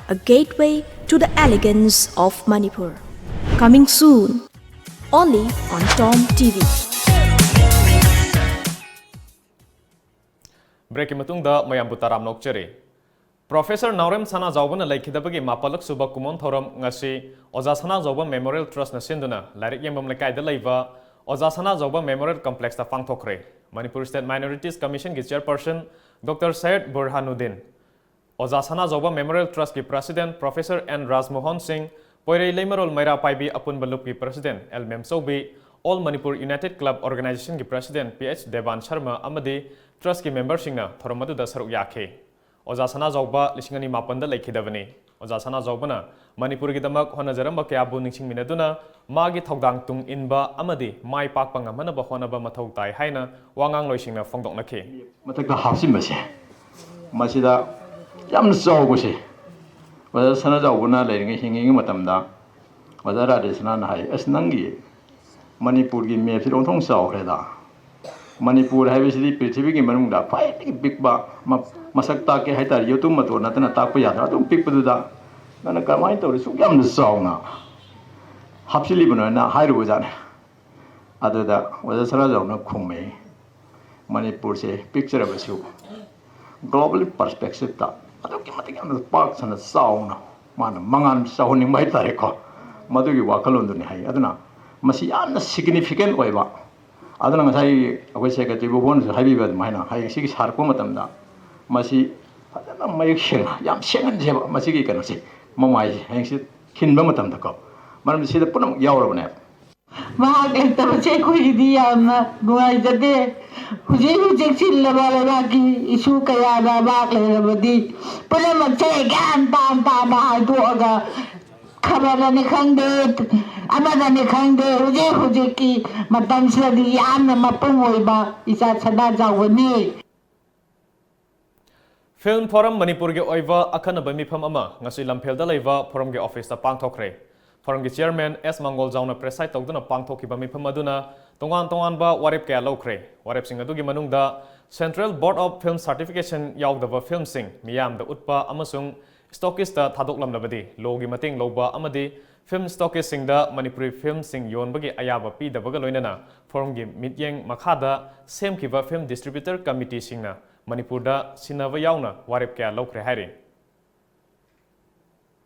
a gateway to the elegance of Manipur. Coming soon, only on Tom T V. ꯕ꯭ꯔꯦꯛꯀꯤ ꯃꯇꯨꯡꯗ ꯃꯌꯥꯝꯕꯨ ꯇꯔꯥꯝꯅ ꯑꯣꯛꯆꯔꯤ꯫ ꯄ꯭ꯔꯣꯐꯦꯁꯔ ꯅꯥꯎꯔꯦꯝ ꯁꯅꯥꯖꯥꯎꯕꯅ ꯂꯩꯈꯤꯗꯕꯒꯤ ꯃꯥꯄꯜꯂꯛ ꯁꯨꯕ ꯀꯨꯝꯑꯣꯟ ꯊꯧꯔꯝ ꯉꯁꯤ ꯑꯣꯖꯥ ꯁꯅꯥꯖꯥꯎꯕ ꯃꯦꯃꯣꯔꯤꯌꯦꯜ ꯇ꯭ꯔꯁꯅ ꯁꯤꯟꯗꯨꯅ ꯂꯥꯏꯔꯤꯛ ꯌꯦꯡꯐꯝ ꯂꯩꯀꯥꯏꯗ ꯂꯩꯕ ꯑꯣꯖꯥ ꯁꯅꯥꯖꯥꯎꯕ ꯃꯦꯃꯣꯔꯤꯌꯦꯜ ꯀꯝꯄ꯭ꯂꯦꯛꯁꯇ ꯄꯥꯡꯊꯣꯛꯈ꯭ꯔꯦ꯫ ꯃꯅꯤꯄꯨꯔ ꯁ꯭ꯇꯦꯠ ꯃꯥꯏꯅꯣꯔꯤꯇꯤꯁ ꯀꯃꯤꯁꯟꯒꯤ chairperson doctor Syed Burhanuddin, Oja Sanajaoba memorial ꯇ꯭ꯔꯁꯀꯤ president professor N Rajmohan Singh, Poirei Leimarol Meira Paibi Apunba ꯂꯨꯞꯀꯤ president L Memchoubi, all Manipur united club ꯑꯣꯔꯒꯅꯥꯏꯖꯦꯁꯟꯒꯤ president P H Deban Sharma ꯑꯃꯗꯤ ꯇ꯭ꯔꯁꯀꯤ ꯃꯦꯝꯕꯔꯁꯤꯡꯅ ꯊꯧꯔꯝ ꯑꯗꯨꯗ ꯁꯔꯨꯛ ꯌꯥꯈꯤ꯫ ꯑꯣꯖꯥ ꯁꯅꯥꯖꯥꯎꯕ ꯂꯤꯁꯤꯡ ꯑꯅꯤ ꯃꯥꯄꯟꯗ ꯂꯩꯈꯤꯗꯕꯅꯤ꯫ ꯑꯣꯖꯥ ꯁꯅꯥꯖꯥꯎꯕꯅ ꯃꯅꯤꯄꯨꯔꯒꯤꯗꯃꯛ ꯍꯣꯠꯅꯖꯔꯝꯕ ꯀꯌꯥꯕꯨ ꯅꯤꯡꯁꯤꯡꯃꯤꯟꯅꯗꯨꯅ ꯃꯥꯒꯤ ꯊꯧꯗꯥꯡ ꯇꯨꯡ ꯏꯟꯕ ꯑꯃꯗꯤ ꯃꯥꯏ ꯄꯥꯛꯄ ꯉꯝꯍꯟꯅꯕ ꯍꯣꯠꯅꯕ ꯃꯊꯧ ꯇꯥꯏ ꯍꯥꯏꯅ ꯋꯥꯉꯥꯡꯂꯣꯏꯁꯤꯡꯅ ꯐꯣꯡꯗꯣꯛꯅꯈꯤ꯫ ꯃꯊꯛꯇ ꯍꯥꯞꯆꯤꯟꯕꯁꯦ, ꯃꯁꯤꯗ ꯌꯥꯝꯅ ꯆꯥꯎꯕꯁꯦ, ꯑꯣꯖꯥ ꯁꯅꯥꯖꯥꯎꯕꯅ ꯂꯩꯔꯤꯉꯩ, ꯍꯤꯡꯉꯤꯉꯩ ꯃꯇꯝꯗ ꯑꯣꯖꯥ ꯔꯥꯙꯦꯁꯅꯥꯅ ꯍꯥꯏ, "ꯑꯁ, ꯅꯪꯒꯤ ꯃꯅꯤꯄꯨꯔꯒꯤ ꯃꯦꯞꯁꯤ ꯑꯣꯟꯊꯣꯛꯅ ꯆꯥꯎꯈ꯭ꯔꯦꯗ꯫ ꯃꯅꯤꯄꯨꯔ ꯍꯥꯏꯕꯁꯤꯗꯤ ꯄ꯭ꯔꯤꯊꯤꯕꯤꯒꯤ ꯃꯅꯨꯡꯗ ꯈ꯭ꯋꯥꯏꯗꯒꯤ ꯄꯤꯛꯄ, ꯃ-, ꯃꯁꯛ ꯇꯥꯛꯀꯦ ꯍꯥꯏ ꯇꯥꯔꯗꯤ ꯌꯦꯇꯨꯝ ꯃꯇꯣꯟ ꯅꯠꯇꯅ ꯇꯥꯛꯄ ꯌꯥꯗ꯭ꯔꯥ? ꯑꯗꯨꯝ ꯄꯤꯛꯄꯗꯨꯗ ꯅꯪꯅ ꯀꯃꯥꯏꯅ ꯇꯧꯔꯤ ꯁꯨꯛ ꯌꯥꯝꯅ ꯆꯥꯎꯅ ꯍꯥꯞꯆꯤꯜꯂꯤꯕꯅꯣ?" ꯍꯥꯏꯅ ꯍꯥꯏꯔꯨꯕꯖꯥꯠꯅꯤ꯫ ꯑꯗꯨꯗ ꯑꯣꯖꯥ ꯁꯅꯥꯖꯥꯎꯅ ꯈꯨꯝꯃꯤ, "ꯃꯅꯤꯄꯨꯔꯁꯦ ꯄꯤꯛꯆꯔꯕꯁꯨ global perspective ꯇ ꯑꯗꯨꯛꯀꯤ ꯃꯇꯤꯛ ꯌꯥꯝꯅ ꯄꯥꯛ ꯁꯟꯅ ꯆꯥꯎꯅ ꯃꯥꯅ ꯃꯉꯥꯜ ꯆꯥꯎꯍꯟꯅꯤꯡꯕ ꯍꯥꯏ ꯇꯥꯔꯦꯀꯣ, ꯃꯗꯨꯒꯤ ꯋꯥꯈꯜꯂꯣꯟꯗꯨꯅꯤ" ꯍꯥꯏ꯫ ꯑꯗꯨꯅ ꯃꯁꯤ ꯌꯥꯝꯅ significant ꯑꯣꯏꯕ꯫ ꯑꯗꯨꯅ ꯉꯁꯥꯏ ꯑꯩꯈꯣꯏ ꯁꯦꯀ꯭ꯔꯦꯇꯔꯤ ꯕꯣꯕꯣꯅꯁꯨ ꯍꯥꯏꯕꯤꯕ ꯑꯗꯨꯃꯥꯏꯅ ꯍꯌꯦꯡ ꯁꯤꯒꯤ ꯁꯥꯔꯛꯄ ꯃꯇꯝꯗ ꯃꯁꯤ ꯐꯖꯅ ꯃꯌꯦꯛ ꯁꯦꯡꯅ ꯌꯥꯝ ꯁꯦꯡꯍꯟꯁꯦꯕ, ꯃꯁꯤꯒꯤ ꯀꯩꯅꯣꯁꯦ, ꯃꯃꯥꯏꯁꯦ ꯍꯌꯦꯡꯁꯤ ꯈꯤꯟꯕ ꯃꯇꯝꯗꯀꯣ, ꯃꯔꯝꯗꯤ ꯁꯤꯗ ꯄꯨꯝꯅꯃꯛ ꯌꯥꯎꯔꯕꯅꯦꯕ꯫ ꯃꯍꯥꯛ ꯂꯩꯇꯕꯁꯦ ꯑꯩꯈꯣꯏꯒꯤꯗꯤ ꯌꯥꯝꯅ ꯅꯨꯡꯉꯥꯏꯖꯗꯦ꯫ ꯍꯧꯖꯤꯛ ꯍꯧꯖꯤꯛ ꯆꯤꯜꯂꯕ ꯂꯩꯕꯥꯛꯀꯤ ꯏꯁꯨ ꯀꯌꯥꯗ ꯃꯍꯥꯛ ꯂꯩꯔꯕꯗꯤ ꯄꯨꯝꯅꯃꯛꯁꯦ ꯒ꯭ꯌꯥꯟ ꯇꯥꯅ ꯇꯥꯅ ꯍꯥꯏꯗꯣꯛꯑꯒ ꯈꯕꯔꯗꯅꯤ ꯈꯪꯗꯦ, ꯑꯃꯗꯅꯤ ꯈꯪꯗꯦ, ꯍꯧꯖꯤꯛ ꯍꯧꯖꯤꯛꯀꯤ ꯃꯇꯝꯁꯤꯗꯗꯤ ꯌꯥꯝꯅ ꯃꯄꯨꯡ ꯑꯣꯏꯕ ꯏꯆꯥ ꯁꯅꯥꯖꯥꯎꯕꯅꯤ꯫ ꯐꯤꯜꯝ ꯐꯣꯔꯝ ꯃꯅꯤꯄꯨꯔꯒꯤ ꯑꯣꯏꯕ ꯑꯈꯟꯅꯕ ꯃꯤꯐꯝ ꯑꯃ ꯉꯁꯤ ꯂꯝꯐꯦꯜꯗ ꯂꯩꯕ ꯐꯣꯔꯝꯒꯤ ꯑꯣꯐꯤꯁꯇ ꯄꯥꯡꯊꯣꯛꯈ꯭ꯔꯦ꯫ ꯐꯣꯔꯝꯒꯤ ꯆꯤꯌꯔꯃꯦꯟ ꯑꯦꯁ ꯃꯪꯒꯣꯜꯖꯥꯎꯅ ꯄ꯭ꯔꯦꯁꯥꯏꯗ ꯇꯧꯗꯨꯅ ꯄꯥꯡꯊꯣꯛꯈꯤꯕ ꯃꯤꯐꯝ ꯑꯗꯨꯅ ꯇꯣꯉꯥꯟ ꯇꯣꯉꯥꯟꯕ ꯋꯥꯔꯦꯞ ꯀꯌꯥ ꯂꯧꯈ꯭ꯔꯦ꯫ ꯋꯥꯔꯦꯞꯁꯤꯡ ꯑꯗꯨꯒꯤ ꯃꯅꯨꯡꯗ Central Board of Film Certification ꯌꯥꯎꯗꯕ ꯐꯤꯜꯝꯁꯤꯡ ꯃꯤꯌꯥꯝꯗ ꯎꯠꯄ ꯑꯃꯁꯨꯡ ꯁ꯭ꯇꯣꯀꯤꯁꯇ ꯊꯥꯗꯣꯛꯂꯝꯂꯕꯗꯤ ꯂꯣꯒꯤ ꯃꯇꯦꯡ ꯂꯧꯕ ꯑꯃꯗꯤ ꯐꯤꯜꯝ ꯁ꯭ꯇꯣꯀꯤꯁꯁꯤꯡꯗ ꯃꯅꯤꯄꯨꯔꯤ ꯐꯤꯜꯝꯁꯤꯡ ꯌꯣꯟꯕꯒꯤ ꯑꯌꯥꯕ ꯄꯤꯗꯕꯒ ꯂꯣꯏꯅꯅ ꯐꯣꯔꯝꯒꯤ ꯃꯤꯠꯌꯦꯡ ꯃꯈꯥꯗ ꯁꯦꯝꯈꯤꯕ ꯐꯤꯜꯝ ꯗꯤꯁꯇ꯭ꯔꯤꯕ꯭ꯌꯨꯇꯔ ꯀꯃꯤꯇꯤꯁꯤꯡꯅ ꯃꯅꯤꯄꯨꯔꯗ ꯁꯤꯟꯅꯕ ꯌꯥꯎꯅ ꯋꯥꯔꯦꯞ ꯀꯌꯥ ꯂꯧꯈ꯭ꯔꯦ ꯍꯥꯏꯔꯤ꯫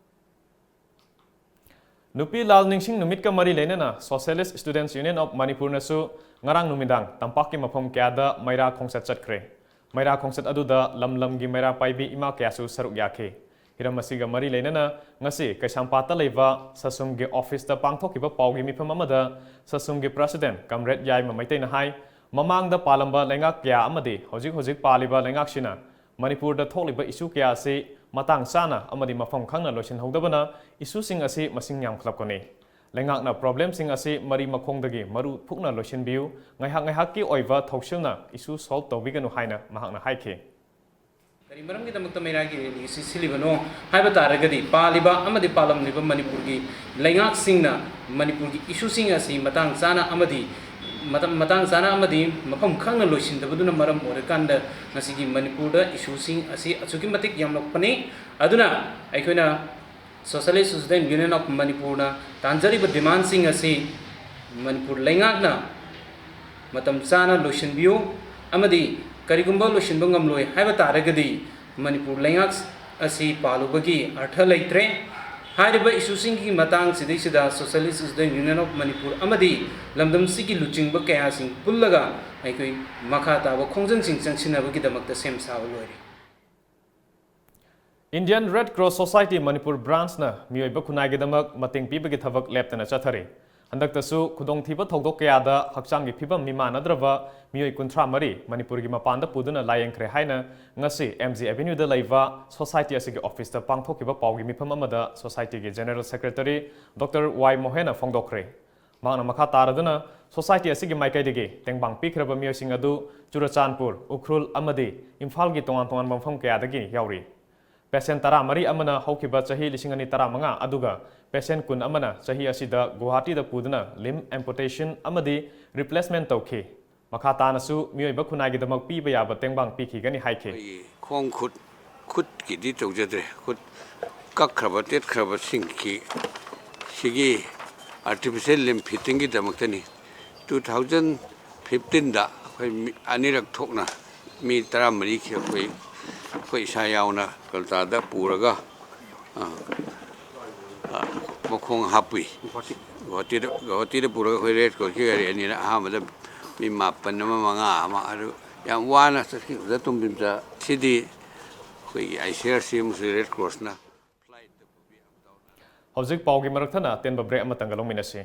ꯅꯨꯄꯤ ꯂꯥꯜ ꯅꯤꯡꯁꯤꯡ ꯅꯨꯃꯤꯠꯀ ꯃꯔꯤ ꯂꯩꯅꯅ Socialist Students Union of ꯃꯅꯤꯄꯨꯔꯅꯁꯨ ꯉꯔꯥꯡ ꯅꯨꯃꯤꯗꯥꯡ ꯇꯝꯄꯥꯛꯀꯤ ꯃꯐꯝ ꯀꯌꯥꯗ ꯃꯩꯔꯥ ꯈꯣꯡꯆꯠ ꯆꯠꯈ꯭ꯔꯦ꯫ ꯃꯩꯔꯥ ꯈꯣꯡꯆꯠ ꯑꯗꯨꯗ ꯂꯝ ꯂꯝꯒꯤ ꯃꯩꯔꯥ ꯄꯥꯏꯕꯤ ꯏꯃꯥ ꯀꯌꯥꯁꯨ ꯁꯔꯨꯛ ꯌꯥꯈꯤ꯫ ꯍꯤꯔꯝ ꯑꯁꯤꯒ ꯃꯔꯤ ꯂꯩꯅꯅ ꯉꯁꯤ ꯀꯩꯁꯥꯝꯄꯥꯠꯇ ꯂꯩꯕ ꯁꯁꯨꯝꯒꯤ ꯑꯣꯐꯤꯁꯇ ꯄꯥꯡꯊꯣꯛꯈꯤꯕ ꯄꯥꯎꯒꯤ ꯃꯤꯐꯝ ꯑꯃꯗ ꯁꯁꯨꯝꯒꯤ ꯄ꯭ꯔꯁꯤꯗꯦꯟ ꯀꯝꯔꯦꯗ ꯌꯥꯏꯃ ꯃꯩꯇꯩꯅ ꯍꯥꯏ, ꯃꯃꯥꯡꯗ ꯄꯥꯜꯂꯝꯕ ꯂꯩꯉꯥꯛ ꯀꯌꯥ ꯑꯃꯗꯤ ꯍꯧꯖꯤꯛ ꯍꯧꯖꯤꯛ ꯄꯥꯜꯂꯤꯕ ꯂꯩꯉꯥꯛꯁꯤꯅ ꯃꯅꯤꯄꯨꯔꯗ ꯊꯣꯛꯂꯤꯕ ꯏꯁꯨ ꯀꯌꯥ ꯑꯁꯤ ꯃꯇꯥꯡ ꯆꯥꯅ ꯑꯃꯗꯤ ꯃꯐꯝ ꯈꯪꯅ ꯂꯣꯏꯁꯤꯟꯍꯧꯗꯕꯅ ꯏꯁꯨꯁꯤꯡ ꯑꯁꯤ ꯃꯁꯤꯡ ꯌꯥꯝꯈꯠꯂꯛꯄꯅꯤ꯫ ꯂꯩꯉꯥꯛꯅ ꯄ꯭ꯔꯣꯕ꯭ꯂꯦꯝꯁꯤꯡ ꯑꯁꯤ ꯃꯔꯤ ꯃꯈꯣꯡꯗꯒꯤ ꯃꯔꯨ ꯐꯨꯛꯅ ꯂꯣꯏꯁꯤꯟꯕꯤꯌꯨ, ꯉꯥꯏꯍꯥꯛ ꯉꯥꯏꯍꯥꯛꯀꯤ ꯑꯣꯏꯕ ꯊꯧꯁꯤꯜꯅ ꯏꯁꯨ ꯁꯣꯜꯕ ꯇꯧꯕꯤꯒꯅꯨ ꯍꯥꯏꯅ ꯃꯍꯥꯛꯅ ꯍꯥꯏꯈꯤ꯫ ꯀꯔꯤ ꯃꯔꯝꯒꯤꯗꯃꯛꯇ ꯃꯩꯔꯥꯒꯤ ꯔꯦꯂꯤ ꯑꯁꯤ ꯁꯤꯜꯂꯤꯕꯅꯣ ꯍꯥꯏꯕ ꯇꯥꯔꯒꯗꯤ, ꯄꯥꯜꯂꯤꯕ ꯑꯃꯗꯤ ꯄꯥꯜꯂꯝꯂꯤꯕ ꯃꯅꯤꯄꯨꯔꯒꯤ ꯂꯩꯉꯥꯛꯁꯤꯡꯅ ꯃꯅꯤꯄꯨꯔꯒꯤ ꯏꯁꯨꯁꯤꯡ ꯑꯁꯤ ꯃꯇꯥꯡ ꯆꯥꯅ ꯑꯃꯗꯤ ꯃꯇꯝ, ꯃꯇꯥꯡ ꯆꯥꯅ ꯑꯃꯗꯤ ꯃꯐꯝ ꯈꯪꯅ ꯂꯣꯏꯁꯤꯟꯗꯕꯗꯨꯅ ꯃꯔꯝ ꯑꯣꯏꯔꯀꯥꯟꯗ ꯉꯁꯤꯒꯤ ꯃꯅꯤꯄꯨꯔꯗ ꯏꯁꯨꯁꯤꯡ ꯑꯁꯤ ꯑꯁꯨꯛꯀꯤ ꯃꯇꯤꯛ ꯌꯥꯝꯂꯛꯄꯅꯤ꯫ ꯑꯗꯨꯅ ꯑꯩꯈꯣꯏꯅ Socialist Student Union of ꯃꯅꯤꯄꯨꯔꯅ ꯇꯥꯟꯖꯔꯤꯕ ꯗꯤꯃꯥꯟꯁꯤꯡ ꯑꯁꯤ ꯃꯅꯤꯄꯨꯔ ꯂꯩꯉꯥꯛꯅ ꯃꯇꯝ ꯆꯥꯅ ꯂꯣꯏꯁꯤꯟꯕꯤꯌꯨ, ꯑꯃꯗꯤ ꯀꯔꯤꯒꯨꯝꯕ ꯂꯣꯏꯁꯤꯟꯕ ꯉꯝꯂꯣꯏ ꯍꯥꯏꯕ ꯇꯥꯔꯒꯗꯤ ꯃꯅꯤꯄꯨꯔ ꯂꯩꯉꯥꯛ ꯑꯁꯤ ꯄꯥꯜꯂꯨꯕꯒꯤ ꯑꯔꯊ ꯂꯩꯇ꯭ꯔꯦ꯫ ꯍꯥꯏꯔꯤꯕ ꯏꯁꯨꯁꯤꯡꯒꯤ ꯃꯇꯥꯡꯁꯤꯗꯩꯁꯤꯗ Socialist Student Union of Manipur ꯑꯃꯗꯤ ꯂꯝꯗꯝꯁꯤꯒꯤ ꯂꯨꯆꯤꯡꯕ ꯀꯌꯥꯁꯤꯡ ꯄꯨꯜꯂꯒ ꯑꯩꯈꯣꯏ ꯃꯈꯥ ꯇꯥꯕ ꯈꯣꯡꯖꯪꯁꯤꯡ ꯆꯪꯁꯤꯟꯅꯕꯒꯤꯗꯃꯛꯇ ꯁꯦꯝ ꯁꯥꯕ ꯂꯣꯏꯔꯦ꯫ Indian Red Cross Society Manipur ꯕ꯭ꯔꯥꯟꯁꯅ ꯃꯤꯑꯣꯏꯕ ꯈꯨꯟꯅꯥꯏꯒꯤꯗꯃꯛ ꯃꯇꯦꯡ ꯄꯤꯕꯒꯤ ꯊꯕꯛ ꯂꯦꯞꯇꯅ ꯆꯠꯊꯔꯤ꯫ ꯍꯟꯗꯛꯇꯁꯨ ꯈꯨꯗꯣꯡꯊꯤꯕ ꯊꯧꯗꯣꯛ ꯀꯌꯥꯗ ꯍꯛꯆꯥꯡꯒꯤ ꯐꯤꯕꯝ ꯃꯤꯃꯥꯟꯅꯗ꯭ꯔꯕ ꯃꯤꯑꯣꯏ ꯀꯨꯟꯊ꯭ꯔꯥ ꯃꯔꯤ ꯃꯅꯤꯄꯨꯔꯒꯤ ꯃꯄꯥꯟꯗ ꯄꯨꯗꯨꯅ ꯂꯥꯌꯦꯡꯈ꯭ꯔꯦ ꯍꯥꯏꯅ ꯉꯁꯤ M G Avenue ꯗ ꯂꯩꯕ ꯁꯣꯁꯥꯏꯇꯤ ꯑꯁꯤꯒꯤ ꯑꯣꯐꯤꯁꯇ ꯄꯥꯡꯊꯣꯛꯈꯤꯕ ꯄꯥꯎꯒꯤ ꯃꯤꯐꯝ ꯑꯃꯗ ꯁꯣꯁꯥꯏꯇꯤꯒꯤ ꯖꯦꯅꯔꯦꯜ ꯁꯦꯀ꯭ꯔꯦꯇꯔꯤ ꯗꯣꯛꯇꯔ ꯋꯥꯏ ꯃꯣꯍꯦꯟꯅ ꯐꯣꯡꯗꯣꯛꯈ꯭ꯔꯦ꯫ ꯃꯍꯥꯛꯅ ꯃꯈꯥ ꯇꯥꯔꯗꯨꯅ ꯁꯣꯁꯥꯏꯇꯤ ꯑꯁꯤꯒꯤ ꯃꯥꯏꯀꯩꯗꯒꯤ ꯇꯦꯡꯕꯥꯡ ꯄꯤꯈ꯭ꯔꯕ ꯃꯤꯑꯣꯏꯁꯤꯡ ꯑꯗꯨ ꯆꯨꯔꯆꯥꯟꯄꯨꯔ, ꯎꯈ꯭ꯔꯨꯜ ꯑꯃꯗꯤ ꯏꯝꯐꯥꯜꯒꯤ ꯇꯣꯉꯥꯟ ꯇꯣꯉꯥꯟꯕ ꯃꯐꯝ ꯀꯌꯥꯗꯒꯤ ꯌꯥꯎꯔꯤ꯫ Patient ꯇꯔꯥꯃꯔꯤ ꯑꯃꯅ ꯍꯧꯈꯤꯕ ꯆꯍꯤ ꯂꯤꯁꯤꯡ ꯑꯅꯤ ꯇꯔꯥꯃꯉꯥ, ꯑꯗꯨꯒ patient ꯀꯨꯟ ꯑꯃꯅ ꯆꯍꯤ ꯑꯁꯤꯗ ꯒꯨꯋꯥꯍꯥꯇꯤꯗ ꯄꯨꯗꯨꯅ limb amputation ꯑꯃꯗꯤ replacement ꯇꯧꯈꯤ꯫ ꯃꯈꯥ ꯇꯥꯅꯁꯨ ꯃꯤꯑꯣꯏꯕ ꯈꯨꯟꯅꯥꯏꯒꯤꯗꯃꯛ ꯄꯤꯕ ꯌꯥꯕ ꯇꯦꯡꯕꯥꯡ ꯄꯤꯈꯤꯒꯅꯤ ꯍꯥꯏꯈꯤ꯫ ꯑꯩꯈꯣꯏꯒꯤ ꯈꯣꯡ ꯈꯨꯠ, ꯈꯨꯠꯀꯤꯗꯤ ꯇꯧꯖꯗ꯭ꯔꯦ꯫ ꯈꯨꯠ ꯀꯛꯈ꯭ꯔꯕ, ꯇꯦꯠꯈ꯭ꯔꯕꯁꯤꯡꯒꯤ, ꯁꯤꯒꯤ artificial limb fittingꯒꯤꯗꯃꯛꯇꯅꯤ꯫ Two thousand fifteenꯗ ꯑꯩꯈꯣꯏ ꯃꯤ ꯑꯅꯤꯔꯛ ꯊꯣꯛꯅ ꯃꯤ ꯇꯔꯥꯃꯔꯤ ꯈꯤ-, ꯑꯩꯈꯣꯏ, ꯑꯩꯈꯣꯏ ꯏꯁꯥ ꯌꯥꯎꯅ ꯀꯜꯀꯇꯥꯗ ꯄꯨꯔꯒ, ꯑ, ꯑ, ꯃꯈꯣꯡ ꯍꯥꯞꯄꯨꯏ꯫ ꯒꯨꯋꯥꯍꯥꯇꯤꯗ, ꯒꯨꯋꯥꯍꯥꯇꯤꯗ ꯄꯨꯔꯒ ꯑꯩꯈꯣꯏ Red Crossꯀꯤ ꯒꯥꯔꯤ ꯑꯅꯤꯅ, ꯑꯍꯥꯟꯕꯗ ꯃꯤ ꯃꯥꯄꯟ ꯑꯃ, ꯃꯉꯥ ꯑꯃ, ꯑꯗꯨ ꯌꯥꯝ ꯋꯥꯅ ꯆꯠꯈꯤꯕꯗ ꯇꯨꯝꯕꯤꯝꯆꯥ ꯁꯤꯗꯤ ꯑꯩꯈꯣꯏꯒꯤ ICRC ꯑꯃꯁꯨꯡ Red Crossꯅ ꯍꯧꯖꯤꯛ ꯄꯥꯎꯒꯤ ꯃꯔꯛ ꯊꯠꯅ ꯑꯇꯦꯟꯕ break ꯑꯃꯇꯪꯒ ꯂꯧꯃꯤꯟꯅꯁꯤ꯫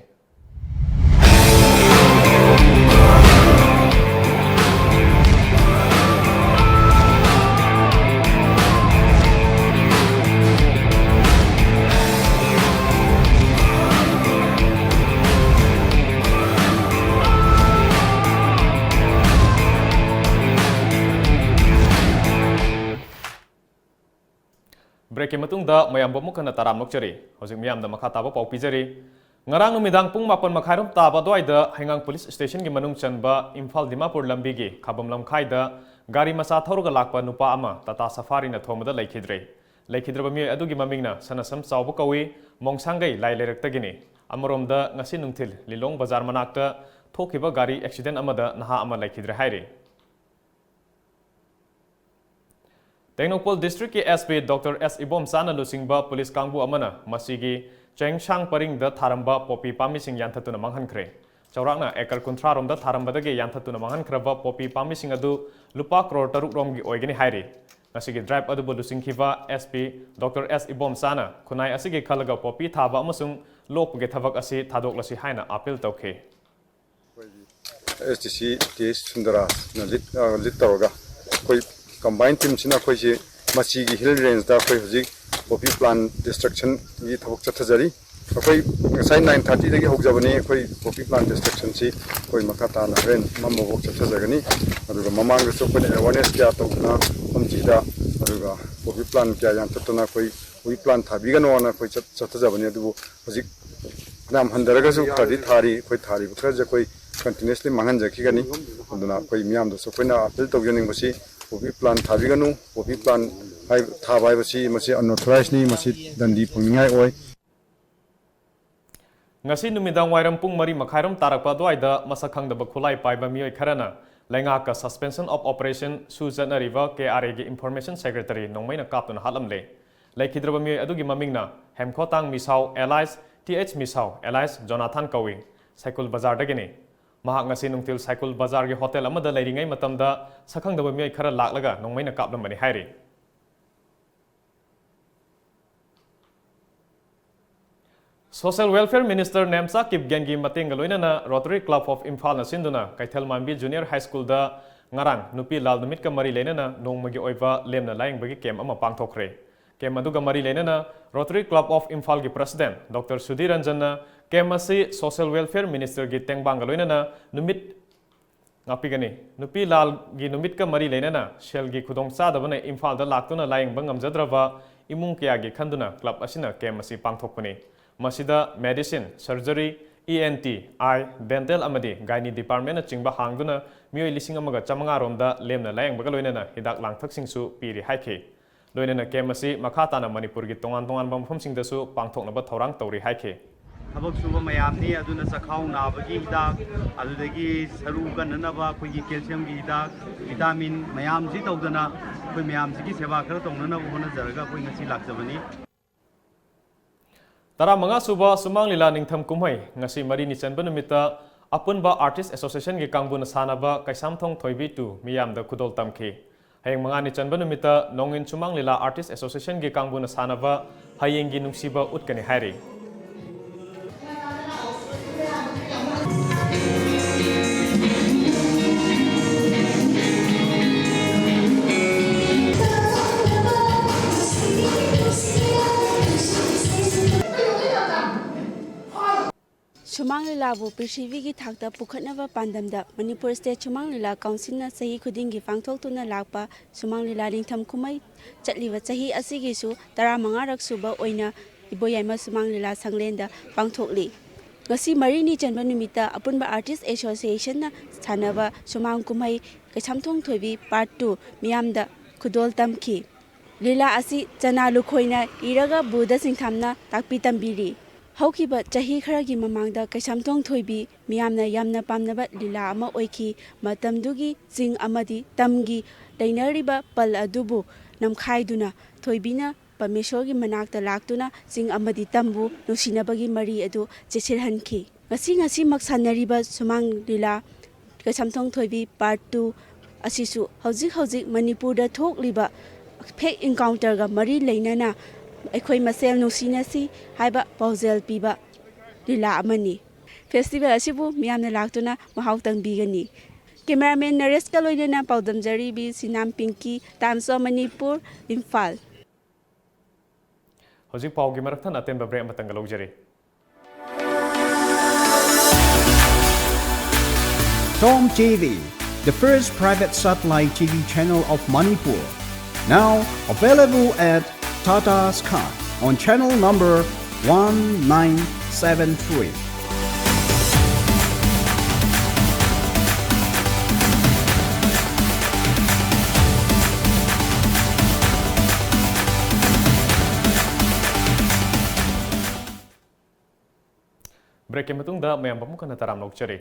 Breakꯀꯤ ꯃꯇꯨꯡꯗ ꯃꯌꯥꯝꯕꯨ ꯑꯃꯨꯛ ꯍꯟꯅ ꯇꯔꯥꯝꯅ ꯑꯣꯛꯆꯔꯤ꯫ ꯍꯧꯖꯤꯛ ꯃꯤꯌꯥꯝꯗ ꯃꯈꯥ ꯇꯥꯕ ꯄꯥꯎ ꯄꯤꯖꯔꯤ꯫ ꯉꯔꯥꯡ ꯅꯨꯃꯤꯗꯥꯡ ꯄꯨꯡ ꯃꯥꯄꯟ ꯃꯈꯥꯏꯔꯣꯝ ꯇꯥꯕ ꯑꯗꯨꯋꯥꯏꯗ ꯍꯩꯉꯥꯡ police stationꯒꯤ ꯃꯅꯨꯡ ꯆꯟꯕ ꯏꯝꯐꯥꯜ ꯗꯤꯃꯥꯄꯨꯔ ꯂꯝꯕꯤꯒꯤ ꯈꯥꯕꯝ ꯂꯝꯈꯥꯏꯗ ꯒꯥꯔꯤ ꯃꯆꯥ ꯊꯧꯔꯒ ꯂꯥꯛꯄ ꯅꯨꯄꯥ ꯑꯃ ꯇꯥꯇꯥ ꯁꯐꯥꯔꯤꯅ ꯊꯣꯝꯕꯗ ꯂꯩꯈꯤꯗ꯭ꯔꯦ꯫ ꯂꯩꯈꯤꯗ꯭ꯔꯕ ꯃꯤꯑꯣꯏ ꯑꯗꯨꯒꯤ ꯃꯃꯤꯡꯅ ꯁꯅꯥꯁꯝ ꯆꯥꯎꯕ ꯀꯧꯏ, ꯃꯣꯡꯁꯥꯡꯒꯩ ꯂꯥꯏ ꯂꯩꯔꯛꯇꯒꯤꯅꯤ꯫ ꯑꯃꯔꯣꯝꯗ, ꯉꯁꯤ ꯅꯨꯡꯊꯤꯜ ꯂꯤꯂꯣꯡ ꯕꯖꯥꯔ ꯃꯅꯥꯛꯇ ꯊꯣꯛꯈꯤꯕ ꯒꯥꯔꯤ accident ꯑꯃꯗ ꯅꯍꯥ ꯑꯃ ꯂꯩꯈꯤꯗ꯭ꯔꯦ ꯍꯥꯏꯔꯤ꯫ ꯇꯦꯡꯅꯧꯄꯜ districtꯀꯤ SP Doctor S ꯏꯕꯣꯝꯆꯥꯅ ꯂꯨꯆꯤꯡꯕ police ꯀꯥꯡꯕꯨ ꯑꯃꯅ ꯃꯁꯤꯒꯤ ꯆꯦꯡꯁꯥꯡ ꯄꯔꯤꯡꯗ ꯊꯥꯔꯝꯕ ꯄꯣꯄꯤ ꯄꯥꯝꯕꯤꯁꯤꯡ ꯌꯥꯟꯊꯠꯇꯨꯅ ꯃꯥꯡꯍꯟꯈ꯭ꯔꯦ꯫ ꯆꯥꯎꯔꯥꯛꯅ acre ꯀꯨꯟꯊ꯭ꯔꯥ ꯔꯣꯝꯗ ꯊꯥꯔꯝꯕꯗꯒꯤ ꯌꯥꯟꯊꯠꯇꯨꯅ ꯃꯥꯡꯍꯟꯈ꯭ꯔꯕ ꯄꯣꯄꯤ ꯄꯥꯝꯕꯤꯁꯤꯡ ꯑꯗꯨ ꯂꯨꯄꯥ ꯀ꯭ꯔꯣꯔ ꯇꯔꯨꯛ ꯔꯣꯝꯒꯤ ꯑꯣꯏꯒꯅꯤ ꯍꯥꯏꯔꯤ꯫ ꯉꯁꯤꯒꯤ drive ꯑꯗꯨꯕꯨ ꯂꯨꯆꯤꯡꯈꯤꯕ SP Doctor S ꯏꯕꯣꯝꯆꯥꯅ ꯈꯨꯟꯅꯥꯏ ꯑꯁꯤꯒꯤ ꯈꯜꯂꯒ ꯄꯣꯄꯤ ꯊꯥꯕ ꯑꯃꯁꯨꯡ ꯂꯣꯛꯄꯒꯤ ꯊꯕꯛ ꯑꯁꯤ ꯊꯥꯗꯣꯛꯂꯁꯤ ꯍꯥꯏꯅ appeal ꯇꯧꯈꯤ꯫ ꯑꯩꯈꯣꯏꯒꯤ SDC T H ꯁꯨꯟꯗꯔꯥꯖꯅ lead, ꯑ, lead ꯇꯧꯔꯒ ꯑꯩꯈꯣꯏ combine teamꯁꯤꯅ ꯑꯩꯈꯣꯏꯁꯤ ꯃꯁꯤꯒꯤ hill rangeꯇ ꯑꯩꯈꯣꯏ ꯍꯧꯖꯤꯛ poppy plant destructionꯒꯤ ꯊꯕꯛ ꯆꯠꯊꯖꯔꯤ꯫ ꯑꯩꯈꯣꯏ ꯉꯁꯥꯏ nine thirtyꯗꯒꯤ ꯍꯧꯖꯕꯅꯤ꯫ ꯑꯩꯈꯣꯏ poppy plant destructionꯁꯤ ꯑꯩꯈꯣꯏ ꯃꯈꯥ ꯇꯥꯅ ꯍꯣꯔꯦꯟ ꯃꯝꯃꯐꯥꯎ ꯆꯠꯊꯖꯒꯅꯤ꯫ ꯑꯗꯨꯒ ꯃꯃꯥꯡꯗꯁꯨ ꯑꯩꯈꯣꯏꯅ awareness ꯀꯌꯥ ꯇꯧꯗꯨꯅ ꯃꯐꯝꯁꯤꯗ ꯑꯗꯨꯒ ꯄꯣꯄꯤ ꯄ꯭ꯂꯥꯟ ꯀꯌꯥ ꯌꯥꯟꯊꯠꯇꯅ ꯑꯩꯈꯣꯏ ꯄꯣꯄꯤ ꯄ꯭ꯂꯥꯟ ꯊꯥꯕꯤꯒꯅꯣꯅ ꯑꯩꯈꯣꯏ ꯆꯠ-, ꯆꯠꯊꯖꯕꯅꯤ꯫ ꯑꯗꯨꯕꯨ ꯍꯧꯖꯤꯛ ꯐꯅꯌꯥꯝ ꯍꯟꯊꯔꯒꯁꯨ ꯈꯔꯗꯤ ꯊꯥꯔꯤ꯫ ꯑꯩꯈꯣꯏ ꯊꯥꯔꯤꯕ ꯈꯔꯁꯦ ꯑꯩꯈꯣꯏ continuously ꯃꯥꯡꯍꯟꯖꯈꯤꯒꯅꯤ꯫ ꯑꯗꯨꯅ ꯑꯩꯈꯣꯏ ꯃꯤꯌꯥꯝꯗꯁꯨ ꯑꯩꯈꯣꯏꯅ appeal ꯇꯧꯖꯅꯤꯡꯕꯁꯤ, ꯄꯣꯄꯤ ꯄ꯭ꯂꯥꯟ ꯊꯥꯕꯤꯒꯅꯨ꯫ ꯄꯣꯄꯤ ꯄ꯭ꯂꯥꯟ ꯍꯥꯏ-, ꯊꯥꯕ ꯍꯥꯏꯕꯁꯤ ꯃꯁꯤ unauthorized ꯅꯤ, ꯃꯁꯤ ꯗꯟꯗꯤ ꯐꯪꯅꯤꯡꯉꯥꯏ ꯑꯣꯏ꯫ ꯉꯁꯤ ꯅꯨꯃꯤꯗꯥꯡ ꯋꯥꯏꯔꯝ ꯄꯨꯡ ꯃꯔꯤ ꯃꯈꯥꯏꯔꯣꯝ ꯇꯥꯔꯛꯄ ꯑꯗꯨꯋꯥꯏꯗ ꯃꯁꯛ ꯈꯪꯗꯕ ꯈꯨꯠꯂꯥꯏ ꯄꯥꯏꯕ ꯃꯤꯑꯣꯏ ꯈꯔꯅ ꯂꯩꯉꯥꯛꯀ Suspension of Operation ꯁꯨ ꯆꯠꯅꯔꯤꯕ K R A ꯒꯤ Information Secretary ꯅꯣꯡꯃꯩꯅ ꯀꯥꯞꯇꯨꯅ ꯍꯥꯠꯂꯝꯂꯦ꯫ ꯂꯩꯈꯤꯗ꯭ꯔꯕ ꯃꯤꯑꯣꯏ ꯑꯗꯨꯒꯤ ꯃꯃꯤꯡꯅ ꯍꯦꯝꯈꯣꯇꯥꯡ ꯃꯤꯁꯥꯎ alias T H ꯃꯤꯁꯥꯎ alias ꯖꯣꯅꯥꯊꯥꯟ ꯀꯧꯏ꯫ ꯁꯥꯏꯀꯨꯜ ꯕꯖꯥꯔꯗꯒꯤꯅꯤ꯫ ꯃꯍꯥꯛ ꯉꯁꯤ ꯅꯨꯡꯊꯤꯜ ꯁꯥꯏꯀꯨꯜ ꯕꯖꯥꯔꯒꯤ ꯍꯣꯇꯦꯜ ꯑꯃꯗ ꯂꯩꯔꯤꯉꯩ ꯃꯇꯝꯗ ꯁꯛꯈꯪꯗꯕ ꯃꯤꯑꯣꯏ ꯈꯔ ꯂꯥꯛꯂꯒ ꯅꯣꯡꯃꯩꯅ ꯀꯥꯞꯂꯝꯕꯅꯤ ꯍꯥꯏꯔꯤ꯫ Social Welfare Minister ꯅꯦꯝꯆꯥ ꯀꯤꯞꯒꯦꯟꯒꯤ ꯃꯇꯦꯡꯒ ꯂꯣꯏꯅꯅ Rotary Club of ꯏꯝꯐꯥꯜꯅ ꯁꯤꯟꯗꯨꯅ ꯀꯩꯊꯦꯜ ꯃꯥꯟꯕꯤ Junior High School ꯗ ꯉꯔꯥꯡ ꯅꯨꯄꯤ ꯂꯥꯜ ꯅꯨꯃꯤꯠꯀ ꯃꯔꯤ ꯂꯩꯅꯅ ꯅꯣꯡꯃꯒꯤ ꯑꯣꯏꯕ ꯂꯦꯝꯅ ꯂꯥꯌꯦꯡꯕꯒꯤ ꯀꯦꯝ ꯑꯃ ꯄꯥꯡꯊꯣꯛꯈ꯭ꯔꯦ꯫ ꯀꯦꯝ ꯑꯗꯨꯒ ꯃꯔꯤ ꯂꯩꯅꯅ Rotary Club of ꯏꯝꯐꯥꯜꯒꯤ President Doctor ꯁꯨꯙꯤꯔ ꯔꯟꯖꯟꯅ ꯀꯦꯝ ꯑꯁꯤ Social Welfare Minister ꯒꯤ ꯇꯦꯡꯕꯥꯡꯒ ꯂꯣꯏꯅꯅ ꯅꯨꯃꯤꯠ ꯉꯥꯛꯄꯤꯒꯅꯤ꯫ ꯅꯨꯄꯤ ꯂꯥꯜꯒꯤ ꯅꯨꯃꯤꯠꯀ ꯃꯔꯤ ꯂꯩꯅꯅ ꯁꯦꯜꯒꯤ ꯈꯨꯗꯣꯡꯆꯥꯗꯕꯅ ꯏꯝꯐꯥꯜꯗ ꯂꯥꯛꯇꯨꯅ ꯂꯥꯌꯦꯡꯕ ꯉꯝꯖꯗ꯭ꯔꯕ ꯏꯃꯨꯡ ꯀꯌꯥꯒꯤ ꯈꯟꯗꯨꯅ club ꯑꯁꯤꯅ ꯀꯦꯝ ꯑꯁꯤ ꯄꯥꯡꯊꯣꯛꯄꯅꯤ꯫ ꯃꯁꯤꯗ medicine, surgery, E N T, eye, dental ꯑꯃꯗꯤ gynae department ꯅꯆꯤꯡꯕ ꯍꯥꯡꯗꯨꯅ ꯃꯤꯑꯣꯏ ꯂꯤꯁꯤꯡ ꯑꯃꯒ ꯆꯥꯃꯉꯥ ꯔꯣꯝꯗ ꯂꯦꯝꯅ ꯂꯥꯌꯦꯡꯕꯒ ꯂꯣꯏꯅꯅ ꯍꯤꯗꯥꯛ ꯂꯥꯡꯊꯛꯁꯤꯡꯁꯨ ꯄꯤꯔꯤ ꯍꯥꯏꯈꯤ꯫ ꯂꯣꯏꯅꯅ ꯀꯦꯝ ꯑꯁꯤ ꯃꯈꯥ ꯇꯥꯅ ꯃꯅꯤꯄꯨꯔꯒꯤ ꯇꯣꯉꯥꯟ ꯇꯣꯉꯥꯟꯕ ꯃꯐꯝꯁꯤꯡꯗꯁꯨ ꯄꯥꯡꯊꯣꯛꯅꯕ ꯊꯧꯔꯥꯡ ꯇꯧꯔꯤ ꯍꯥꯏꯈꯤ꯫ ꯊꯕꯛ ꯁꯨꯕ ꯃꯌꯥꯝꯅꯤ, ꯑꯗꯨꯅ ꯆꯈꯥꯎ ꯅꯥꯕꯒꯤ ꯍꯤꯗꯥꯛ, ꯑꯗꯨꯗꯒꯤ ꯁꯔꯨ ꯀꯟꯅꯅꯕ ꯑꯩꯈꯣꯏꯒꯤ calcium ꯒꯤ ꯍꯤꯗꯥꯛ, vitamin ꯃꯌꯥꯝꯁꯤ ꯇꯧꯗꯅ ꯑꯩꯈꯣꯏ ꯃꯌꯥꯝꯁꯤꯒꯤ ꯁꯦꯕꯥ ꯈꯔ ꯇꯧꯅꯅꯕ ꯍꯣꯠꯅꯖꯔꯒ ꯑꯩꯈꯣꯏ ꯉꯁꯤ ꯂꯥꯛꯆꯕꯅꯤ꯫ ꯇꯔꯥꯃꯉꯥ ꯁꯨꯕ ꯁꯨꯃꯥꯡ ꯂꯤꯂꯥ ꯅꯤꯡꯊꯝ ꯀꯨꯝꯍꯩ ꯉꯁꯤ ꯃꯔꯤꯅꯤ ꯆꯟꯕ ꯅꯨꯃꯤꯠꯇ ꯑꯄꯨꯟꯕ Artist Association ꯒꯤ ꯀꯥꯡꯕꯨꯅ ꯁꯥꯟꯅꯕ ꯀꯩꯁꯥꯝꯊꯣꯡ ꯊꯣꯏꯕꯤ two ꯃꯤꯌꯥꯝꯗ ꯈꯨꯗꯣꯜ ꯇꯝꯈꯤ꯫ ꯍꯌꯦꯡ ꯃꯉꯥꯅꯤ ꯆꯟꯕ ꯅꯨꯃꯤꯠꯇ ꯅꯣꯡꯏꯟ ꯁꯨꯃꯥꯡ ꯂꯤꯂꯥ Artist Association ꯒꯤ ꯀꯥꯡꯕꯨꯅ ꯁꯥꯟꯅꯕ ꯍꯌꯦꯡꯒꯤ ꯅꯨꯡꯁꯤꯕ ꯎꯠꯀꯅꯤ ꯍꯥꯏꯔꯤ꯫ ꯁꯨꯃꯥꯡ ꯂꯤꯂꯥꯕꯨ ꯄ꯭ꯔꯤꯊꯤꯕꯤꯒꯤ ꯊꯥꯛꯇ ꯄꯨꯈꯠꯅꯕ ꯄꯥꯟꯗꯝꯗ ꯃꯅꯤꯄꯨꯔ ꯁ꯭ꯇꯦꯠ ꯁꯨꯃꯥꯡ ꯂꯤꯂꯥ ꯀꯥꯎꯟꯁꯤꯜꯅ ꯆꯍꯤ ꯈꯨꯗꯤꯡꯒꯤ ꯄꯥꯡꯊꯣꯛꯇꯨꯅ ꯂꯥꯛꯄ ꯁꯨꯃꯥꯡ ꯂꯤꯂꯥ ꯅꯤꯡꯊꯝ ꯀꯨꯝꯍꯩ ꯆꯠꯂꯤꯕ ꯆꯍꯤ ꯑꯁꯤꯒꯤꯁꯨ ꯇꯔꯥꯃꯉꯥꯔꯛ ꯁꯨꯕ ꯑꯣꯏꯅ ꯏꯕꯣꯌꯥꯏꯃ ꯁꯨꯃꯥꯡ ꯂꯤꯂꯥ ꯁꯪꯂꯦꯟꯗ ꯄꯥꯡꯊꯣꯛꯂꯤ꯫ ꯉꯁꯤ ꯃꯔꯤꯅꯤ ꯆꯟꯕ ꯅꯨꯃꯤꯠꯇ ꯑꯄꯨꯟꯕ ꯑꯥꯔꯇꯤꯁ ꯑꯦꯁꯣꯁꯤꯌꯦꯁꯟꯅ ꯁꯥꯟꯅꯕ ꯁꯨꯃꯥꯡ ꯀꯨꯝꯍꯩ ꯀꯩꯁꯥꯝꯊꯣꯡ ꯊꯣꯏꯕꯤ ꯄꯥꯔꯠ ꯇꯨ ꯃꯤꯌꯥꯝꯗ ꯈꯨꯗꯣꯜ ꯇꯝꯈꯤ꯫ ꯂꯤꯂꯥ ꯑꯁꯤ ꯆꯅꯥ ꯂꯨꯈꯣꯏꯅ ꯏꯔꯒ ꯕꯨꯙ ꯁꯤꯡꯊꯥꯝꯅ ꯇꯥꯛꯄꯤ ꯇꯝꯕꯤꯔꯤ꯫ ꯍꯧꯈꯤꯕ ꯆꯍꯤ ꯈꯔꯒꯤ ꯃꯃꯥꯡꯗ ꯀꯩꯁꯥꯝꯊꯣꯡ ꯊꯣꯏꯕꯤ ꯃꯤꯌꯥꯝꯅ ꯌꯥꯝꯅ ꯄꯥꯝꯅꯕ ꯂꯤꯂꯥ ꯑꯃ ꯑꯣꯏꯈꯤ꯫ ꯃꯇꯝꯗꯨꯒꯤ ꯆꯤꯡ ꯑꯃꯗꯤ ꯇꯝꯒꯤ ꯂꯩꯅꯔꯤꯕ ꯄꯜ ꯑꯗꯨꯕꯨ ꯅꯝꯈꯥꯏꯗꯨꯅ ꯊꯣꯏꯕꯤꯅ ꯄꯔꯃꯦꯁꯣꯔꯒꯤ ꯃꯅꯥꯛꯇ ꯂꯥꯛꯇꯨꯅ ꯆꯤꯡ ꯑꯃꯗꯤ ꯇꯝꯕꯨ ꯅꯨꯡꯁꯤꯅꯕꯒꯤ ꯃꯔꯤ ꯑꯗꯨ ꯆꯦꯠꯁꯤꯜꯍꯟꯈꯤ꯫ ꯉꯁꯤ ꯉꯁꯤꯃꯛ ꯁꯥꯟꯅꯔꯤꯕ ꯁꯨꯃꯥꯡ ꯂꯤꯂꯥ ꯀꯩꯁꯥꯝꯊꯣꯡ ꯊꯣꯏꯕꯤ ꯄꯥꯔꯠ ꯇꯨ ꯑꯁꯤꯁꯨ ꯍꯧꯖꯤꯛ ꯍꯧꯖꯤꯛ ꯃꯅꯤꯄꯨꯔꯗ ꯊꯣꯛꯂꯤꯕ ꯐꯦꯛ ꯏꯟꯀꯥꯎꯟꯇꯔꯒ ꯃꯔꯤ ꯂꯩꯅꯅ ꯑꯩꯈꯣꯏ ꯃꯁꯦꯜ ꯅꯨꯡꯁꯤꯅꯁꯤ ꯍꯥꯏꯕ ꯄꯥꯎꯖꯦꯜ ꯄꯤꯕ ꯂꯤꯂꯥ ꯑꯃꯅꯤ꯫ ꯐꯦꯁꯇꯤꯚꯦꯜ ꯑꯁꯤꯕꯨ ꯃꯤꯌꯥꯝꯅ ꯂꯥꯛꯇꯨꯅ ꯃꯍꯥꯎ ꯇꯪꯕꯤꯒꯅꯤ꯫ ꯀꯦꯃꯦꯔꯥꯃꯦꯟ ꯅꯔꯦꯁꯀ ꯂꯣꯏꯅꯅ ꯄꯥꯎꯗꯝꯖꯔꯤ B Sinam Pinky, Times of Manipur, Imphal. ꯍꯧꯖꯤꯛ ꯄꯥꯎꯒꯤ ꯃꯔꯛ ꯊꯠꯅ ꯑꯇꯦꯟꯕ ꯕ꯭ꯔꯦꯛ ꯑꯃꯇꯪꯒ ꯂꯧꯖꯔꯤ꯫ Tom T V, the first private satellite T V channel of Manipur. Now available at Tata Sky on channel number one nine seven three. ꯕ꯭ꯔꯦꯛꯀꯤ ꯃꯇꯨꯡꯗ ꯃꯌꯥꯝ ꯑꯃꯨꯛ ꯍꯟꯅ ꯇꯔꯥꯝꯅ ꯑꯣꯛꯆꯔꯤ꯫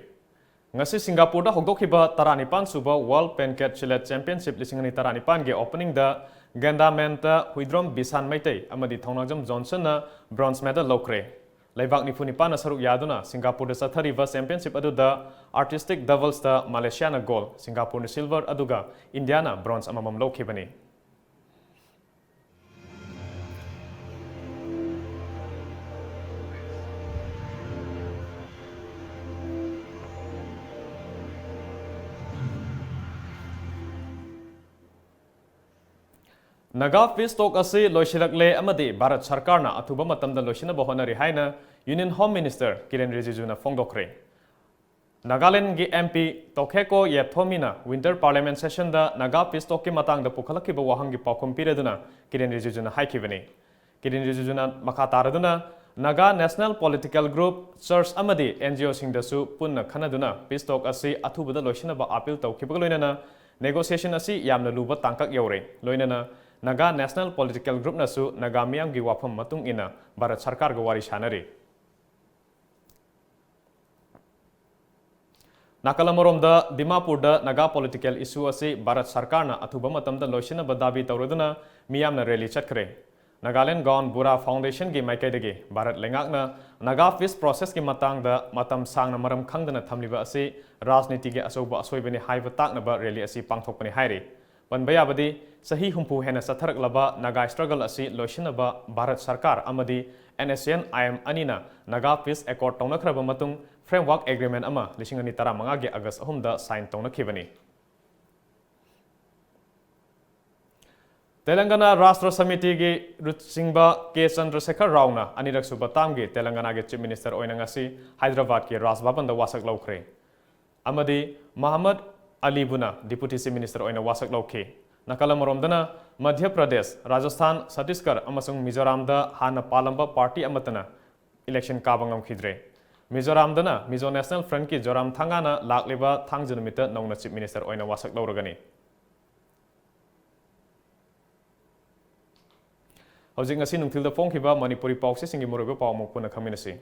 ꯉꯁꯤ ꯁꯤꯡꯒꯥꯄꯨꯔꯗ ꯍꯧꯗꯣꯛꯈꯤꯕ ꯇꯔꯥꯅꯤꯄꯥꯟ ꯁꯨꯕ World Pancakes Challenge Championship ꯂꯤꯁꯤꯡ ꯑꯅꯤ ꯇꯔꯥꯅꯤꯄꯥꯟꯒꯤ ꯑꯣꯄꯅꯤꯡꯗ ꯒꯦꯟꯗꯥꯃꯦꯟꯇ ꯍꯨꯏꯗ꯭ꯔꯣꯝ ꯕꯤꯁꯥꯟ ꯃꯩꯇꯩ ꯑꯃꯗꯤ ꯊꯧꯅꯥꯖꯝ ꯖꯣꯟꯁꯟꯅ ꯕ꯭ꯔꯣꯟꯖ ꯃꯦꯗꯜ ꯂꯧꯈ꯭ꯔꯦ꯫ ꯂꯩꯕꯥꯛ ꯅꯤꯐꯨ ꯅꯤꯄꯥꯟꯅ ꯁꯔꯨꯛ ꯌꯥꯗꯨꯅ ꯁꯤꯡꯒꯥꯄꯨꯔꯗ ꯆꯠꯊꯔꯤꯕ ꯆꯦꯝꯄꯤꯌꯟꯁꯤꯞ ꯑꯗꯨꯗ ꯑꯥꯔꯇꯤꯁꯇꯤꯛ ꯗꯕꯜꯁꯇ ꯃꯂꯦꯁꯤꯌꯥꯅ ꯒꯣꯜ, ꯁꯤꯡꯒꯥꯄꯨꯔꯅ ꯁꯤꯜꯚꯔ ꯑꯗꯨꯒ ꯏꯟꯗꯤꯌꯥꯅ ꯕ꯭ꯔꯣꯟꯖ ꯑꯃꯃꯝ ꯂꯧꯈꯤꯕꯅꯤ꯫ ꯅꯥꯒꯥ ꯄꯤꯁ ꯇꯣꯛ ꯑꯁꯤ ꯂꯣꯏꯁꯤꯜꯂꯛꯂꯦ ꯑꯃꯗꯤ ꯚꯥꯔꯠ ꯁꯔꯀꯥꯔꯅ ꯑꯊꯨꯕ ꯃꯇꯝꯗ ꯂꯣꯏꯁꯤꯟꯅꯕ ꯍꯣꯠꯅꯔꯤ ꯍꯥꯏꯅ Union Home Minister Kiren Rijijuna ꯐꯣꯡꯗꯣꯛꯈ꯭ꯔꯦ꯫ ꯅꯥꯒꯥꯂꯦꯟꯗꯒꯤ M P Tokheko Yethomiꯅ Winter Parliament Sessionꯗ Naga peace talkꯀꯤ ꯃꯇꯥꯡꯗ ꯄꯨꯈꯠꯂꯛꯈꯤꯕ ꯋꯥꯍꯪꯒꯤ ꯄꯥꯎꯈꯨꯝ ꯄꯤꯔꯗꯨꯅ ꯀꯤꯔꯦꯟ ꯔꯤꯖꯤꯖꯨꯅ ꯍꯥꯏꯈꯤꯕꯅꯤ꯫ ꯀꯤꯔꯦꯟ ꯔꯤꯖꯤꯖꯨꯅ ꯃꯈꯥ ꯇꯥꯔꯗꯨꯅ, Naga National Political Group, Church ꯑꯃꯗꯤ N G Oꯁꯤꯡꯗꯁꯨ ꯄꯨꯟꯅ ꯈꯟꯅꯗꯨꯅ peace talk ꯑꯁꯤ ꯑꯊꯨꯕꯗ ꯂꯣꯏꯁꯤꯟꯅꯕ appeal ꯇꯧꯈꯤꯕꯒ ꯂꯣꯏꯅꯅ negotiation ꯑꯁꯤ ꯌꯥꯝꯅ ꯂꯨꯕ ꯇꯥꯡꯀꯛ ꯌꯧꯔꯦ꯫ ꯂꯣꯏꯅꯅ Naga National Political Groupꯅꯁꯨ ꯅꯥꯒꯥ ꯃꯤꯌꯥꯝꯒꯤ ꯋꯥꯐꯝ ꯃꯇꯨꯡ ꯏꯟꯅ ꯚꯥꯔꯠ ꯁꯔꯀꯥꯔꯒ ꯋꯥꯔꯤ ꯁꯥꯟꯅꯔꯤ꯫ ꯅꯥꯀꯜ ꯑꯃꯔꯣꯝꯗ, ꯗꯤꯃꯥꯄꯨꯔꯗ ꯅꯥꯒꯥ political issue ꯑꯁꯤ ꯚꯥꯔꯠ ꯁꯔꯀꯥꯔꯅ ꯑꯊꯨꯕ ꯃꯇꯝꯗ ꯂꯣꯏꯁꯤꯟꯅꯕ ꯗꯥꯕꯤ ꯇꯧꯔꯗꯨꯅ ꯃꯤꯌꯥꯝꯅ rally ꯆꯠꯈ꯭ꯔꯦ꯫ Nagaland Gaon Bura Foundationꯒꯤ ꯃꯥꯏꯀꯩꯗꯒꯤ ꯚꯥꯔꯠ ꯂꯩꯉꯥꯛꯅ ꯅꯥꯒꯥ peace processꯀꯤ ꯃꯇꯥꯡꯗ ꯃꯇꯝ ꯁꯥꯡꯅ ꯃꯔꯝ ꯈꯪꯗꯅ ꯊꯝꯂꯤꯕ ꯑꯁꯤ ꯔꯥꯖꯅꯤꯇꯤꯒꯤ ꯑꯆꯧꯕ ꯑꯁꯣꯏꯕꯅꯤ ꯍꯥꯏꯕ ꯇꯥꯛꯅꯕ rally ꯑꯁꯤ ꯄꯥꯡꯊꯣꯛꯄꯅꯤ ꯍꯥꯏꯔꯤ꯫ ꯄꯟꯕ ꯌꯥꯕꯗꯤ, ꯆꯍꯤ ꯍꯨꯝꯐꯨ ꯍꯦꯟꯅ ꯆꯠꯊꯔꯛꯂꯕ ꯅꯥꯒꯥ struggle ꯑꯁꯤ ꯂꯣꯏꯁꯤꯟꯅꯕ ꯚꯥꯔꯠ ꯁꯔꯀꯥꯔ ꯑꯃꯗꯤ NSCN-IM ꯑꯅꯤꯅ ꯅꯥꯒꯥ peace accord ꯇꯧꯅꯈ꯭ꯔꯕ ꯃꯇꯨꯡ, framework agreement ꯑꯃ ꯂꯤꯁꯤꯡ ꯑꯅꯤ ꯇꯔꯥꯃꯉꯥꯒꯤ August ꯑꯍꯨꯝꯗ sign ꯇꯧꯅꯈꯤꯕꯅꯤ꯫ ꯇꯦꯂꯪꯒꯅꯥ ꯔꯥꯁꯇ꯭ꯔ ꯁꯃꯤꯇꯤꯒꯤ ꯂꯨꯆꯤꯡꯕ ꯀꯦ ꯆꯟꯗ꯭ꯔꯁꯦꯈꯔ ꯔꯥꯎꯅ ꯑꯅꯤꯔꯛ ꯁꯨꯕ termꯒꯤ ꯇꯦꯂꯪꯒꯅꯥꯒꯤ Chief Minister ꯑꯣꯏꯅ ꯉꯁꯤ ꯍꯥꯏꯗ꯭ꯔꯕꯥꯗꯀꯤ ꯔꯥꯖ ꯚꯕꯟꯗ ꯋꯥꯁꯛ ꯂꯧꯈ꯭ꯔꯦ꯫ ꯑꯃꯗꯤ ꯃꯍꯃꯗ ꯑꯂꯤꯕꯨꯅ Deputy Chief Minister ꯑꯣꯏꯅ ꯋꯥꯁꯛ ꯂꯧꯈꯤ꯫ ꯅꯥꯀꯜ ꯑꯃꯔꯣꯝꯗꯅ, ꯃꯙ꯭ꯌ ꯄ꯭ꯔꯗꯦꯁ, ꯔꯥꯖꯁꯊꯥꯟ, ꯆꯇꯤꯁꯒꯔ ꯑꯃꯁꯨꯡ ꯃꯤꯖꯣꯔꯥꯝꯗ ꯍꯥꯟꯅ ꯄꯥꯜꯂꯝꯕ party ꯑꯃꯠꯇꯅ election ꯀꯥꯕ ꯉꯝꯈꯤꯗ꯭ꯔꯦ꯫ ꯃꯤꯖꯣꯔꯥꯝꯗꯅ Mizo National Frontꯀꯤ ꯖꯣꯔꯥꯝ ꯊꯥꯡꯒꯥꯅ ꯂꯥꯛꯂꯤꯕ ꯊꯥꯡꯖ ꯅꯨꯃꯤꯠꯇ ꯅꯧꯅ Chief Minister ꯑꯣꯏꯅ ꯋꯥꯁꯛ ꯂꯧꯔꯒꯅꯤ꯫ ꯍꯧꯖꯤꯛ ꯉꯁꯤ ꯅꯨꯡꯊꯤꯜꯗ ꯐꯣꯡꯈꯤꯕ ꯃꯅꯤꯄꯨꯔꯤ ꯄꯥꯎꯆꯦꯁꯤꯡꯒꯤ ꯃꯔꯨꯑꯣꯏꯕ ꯄꯥꯎ ꯑꯃꯨꯛ ꯄꯨꯟꯅ ꯈꯪꯃꯤꯟꯅꯁꯤ꯫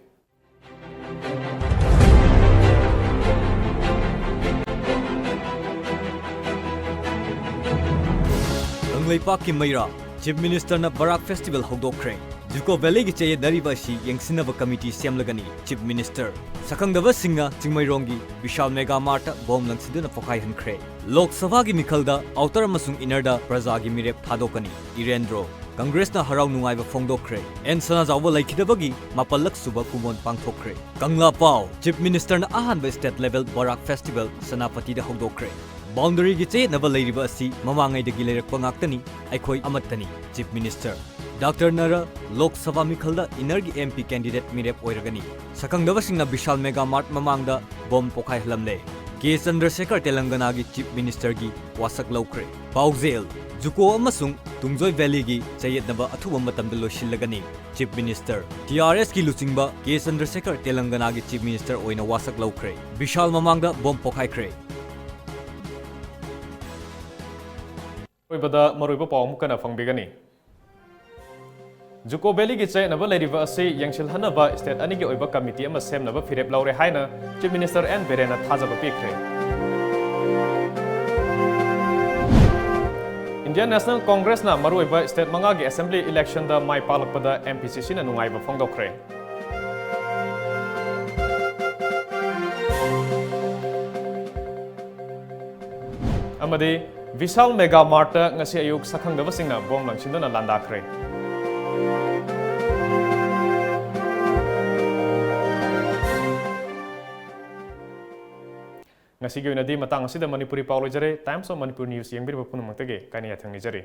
ꯀꯪꯂꯩꯄꯥꯛꯀꯤ ꯃꯩꯔꯥ, Chief Ministerꯅ ꯕꯔꯥꯛ Festival ꯍꯧꯗꯣꯛꯈ꯭ꯔꯦ꯫ ꯖꯨꯀꯣ Valleyꯒꯤ ꯆꯌꯦꯠꯅꯔꯤꯕ ꯑꯁꯤ ꯌꯦꯡꯁꯤꯟꯅꯕ committee ꯁꯦꯝꯂꯒꯅꯤ꯫ Chief Minister ꯁꯛꯈꯪꯗꯕꯁꯤꯡꯅ ꯆꯤꯡꯃꯩꯔꯣꯡꯒꯤ ꯕꯤꯁꯥꯜ Mega Martꯇ bomb ꯂꯪꯁꯤꯟꯗꯨꯅ ꯄꯣꯈꯥꯏꯍꯟꯈ꯭ꯔꯦ꯫ ꯂꯣꯛ ꯁꯚꯥꯒꯤ ꯃꯤꯈꯜꯗ outer ꯑꯃꯁꯨꯡ innerꯗ ꯄ꯭ꯔꯖꯥꯒꯤ ꯃꯤꯔꯦꯞ ꯊꯥꯗꯣꯛꯀꯅꯤ꯫ ꯏꯔꯦꯟꯗ꯭ꯔꯣ, Congressꯅ ꯍꯔꯥꯎ ꯅꯨꯡꯉꯥꯏꯕ ꯐꯣꯡꯗꯣꯛꯈ꯭ꯔꯦ꯫ ꯑꯦꯟ ꯁꯅꯥꯖꯥꯎꯕ ꯂꯩꯈꯤꯗꯕꯒꯤ ꯃꯥꯄꯜꯂꯛ ꯁꯨꯕ ꯀꯨꯝꯑꯣꯟ ꯄꯥꯡꯊꯣꯛꯈ꯭ꯔꯦ꯫ ꯀꯪꯂꯥ ꯄꯥꯎ, Chief Ministerꯅ ꯑꯍꯥꯟꯕ state level ꯕꯔꯥꯛ Festival ꯁꯦꯅꯥꯄꯇꯤꯗ ꯍꯧꯗꯣꯛꯈ꯭ꯔꯦ꯫ Boundary ꯒꯤ ꯆꯌꯦꯠꯅꯕ ꯂꯩꯔꯤꯕ ꯑꯁꯤ ꯃꯃꯥꯡꯉꯩꯗꯒꯤ ꯂꯩꯔꯛꯄ ꯉꯥꯛꯇꯅꯤ꯫ ꯑꯩꯈꯣꯏ ꯑꯃꯠꯇꯅꯤ꯫ Chief Minister doctor ꯅꯔꯥ Lok Sabha ꯃꯤꯈꯜꯗ ꯏꯟꯅꯔꯒꯤ M P candidate ꯃꯤꯔꯦꯞ ꯑꯣꯏꯔꯒꯅꯤ꯫ ꯁꯛꯈꯪꯗꯕꯁꯤꯡꯅ ꯕꯤꯁꯥꯜ Mega Mart ꯃꯃꯥꯡꯗ ꯕꯣꯝ ꯄꯣꯈꯥꯏꯍꯜꯂꯝꯂꯦ꯫ ꯀꯦ ꯆꯟꯗ꯭ꯔꯁꯦꯈꯔ ꯇꯦꯂꯪꯒꯅꯥꯒꯤ Chief Minister ꯒꯤ ꯋꯥꯁꯛ ꯂꯧꯈ꯭ꯔꯦ꯫ ꯄꯥꯎꯖꯦꯜ: ꯖꯨꯀꯣ ꯑꯃꯁꯨꯡ ꯇꯨꯡꯖꯣꯏ Valley ꯒꯤ ꯆꯌꯦꯠꯅꯕ ꯑꯊꯨꯕ ꯃꯇꯝꯗ ꯂꯣꯏꯁꯤꯜꯂꯒꯅꯤ꯫ Chief Minister, T R S ꯀꯤ ꯂꯨꯆꯤꯡꯕ ꯀꯦ ꯆꯟꯗ꯭ꯔꯁꯦꯈꯔ ꯇꯦꯂꯪꯒꯅꯥꯒꯤ Chief Minister ꯑꯣꯏꯅ ꯋꯥꯁꯛ ꯂꯧꯈ꯭ꯔꯦ꯫ ꯕꯤꯁꯥꯜ ꯃꯃꯥꯡꯗ ꯕꯣꯝ ꯄꯣꯈꯥꯏꯈ꯭ꯔꯦ꯫ ꯑꯔꯣꯏꯕꯗ ꯃꯔꯨꯑꯣꯏꯕ ꯄꯥꯎ ꯑꯃꯨꯛ ꯍꯟꯅ ꯐꯪꯕꯤꯒꯅꯤ꯫ ꯖꯨꯀꯣ Valley ꯒꯤ ꯆꯌꯦꯠꯅꯕ ꯂꯩꯔꯤꯕ ꯑꯁꯤ ꯌꯦꯡꯁꯤꯜꯍꯟꯅꯕ state ꯑꯅꯤꯒꯤ ꯑꯣꯏꯕ committee ꯑꯃ ꯁꯦꯝꯅꯕ ꯐꯤꯔꯦꯞ ꯂꯧꯔꯦ ꯍꯥꯏꯅ Chief Minister N ꯕꯤꯔꯦꯟꯅ ꯊꯥꯖꯕ ꯄꯤꯈ꯭ꯔꯦ꯫ Indian National Congress ꯅ ꯃꯔꯨꯑꯣꯏꯕ state ꯃꯉꯥꯒꯤ assembly election ꯗ ꯃꯥꯏ ꯄꯥꯛꯂꯛꯄꯗ M P C C ꯅ ꯅꯨꯡꯉꯥꯏꯕ ꯐꯣꯡꯗꯣꯛꯈ꯭ꯔꯦ꯫ ꯑꯃꯗꯤ ꯕꯤꯁꯥꯜ Mega Mart ꯇ ꯉꯁꯤ ꯑꯌꯨꯛ ꯁꯛꯈꯪꯗꯕꯁꯤꯡꯅ ꯕꯣꯝ ꯂꯪꯁꯤꯟꯗꯨꯅ ꯂꯥꯟꯗꯥꯈ꯭ꯔꯦ꯫ ꯉꯁꯤꯒꯤ ꯑꯣꯏꯅꯗꯤ ꯃꯇꯥꯡ ꯑꯁꯤꯗ ꯃꯅꯤꯄꯨꯔꯤ ꯄꯥꯎ ꯂꯣꯏꯖꯔꯦ꯫ Times of Manipur News ꯌꯦꯡꯕꯤꯔꯤꯕ ꯄꯨꯝꯅꯃꯛꯇꯒꯤ ꯀꯥꯏꯅ ꯌꯥꯊꯪ ꯅꯤꯖꯔꯤ꯫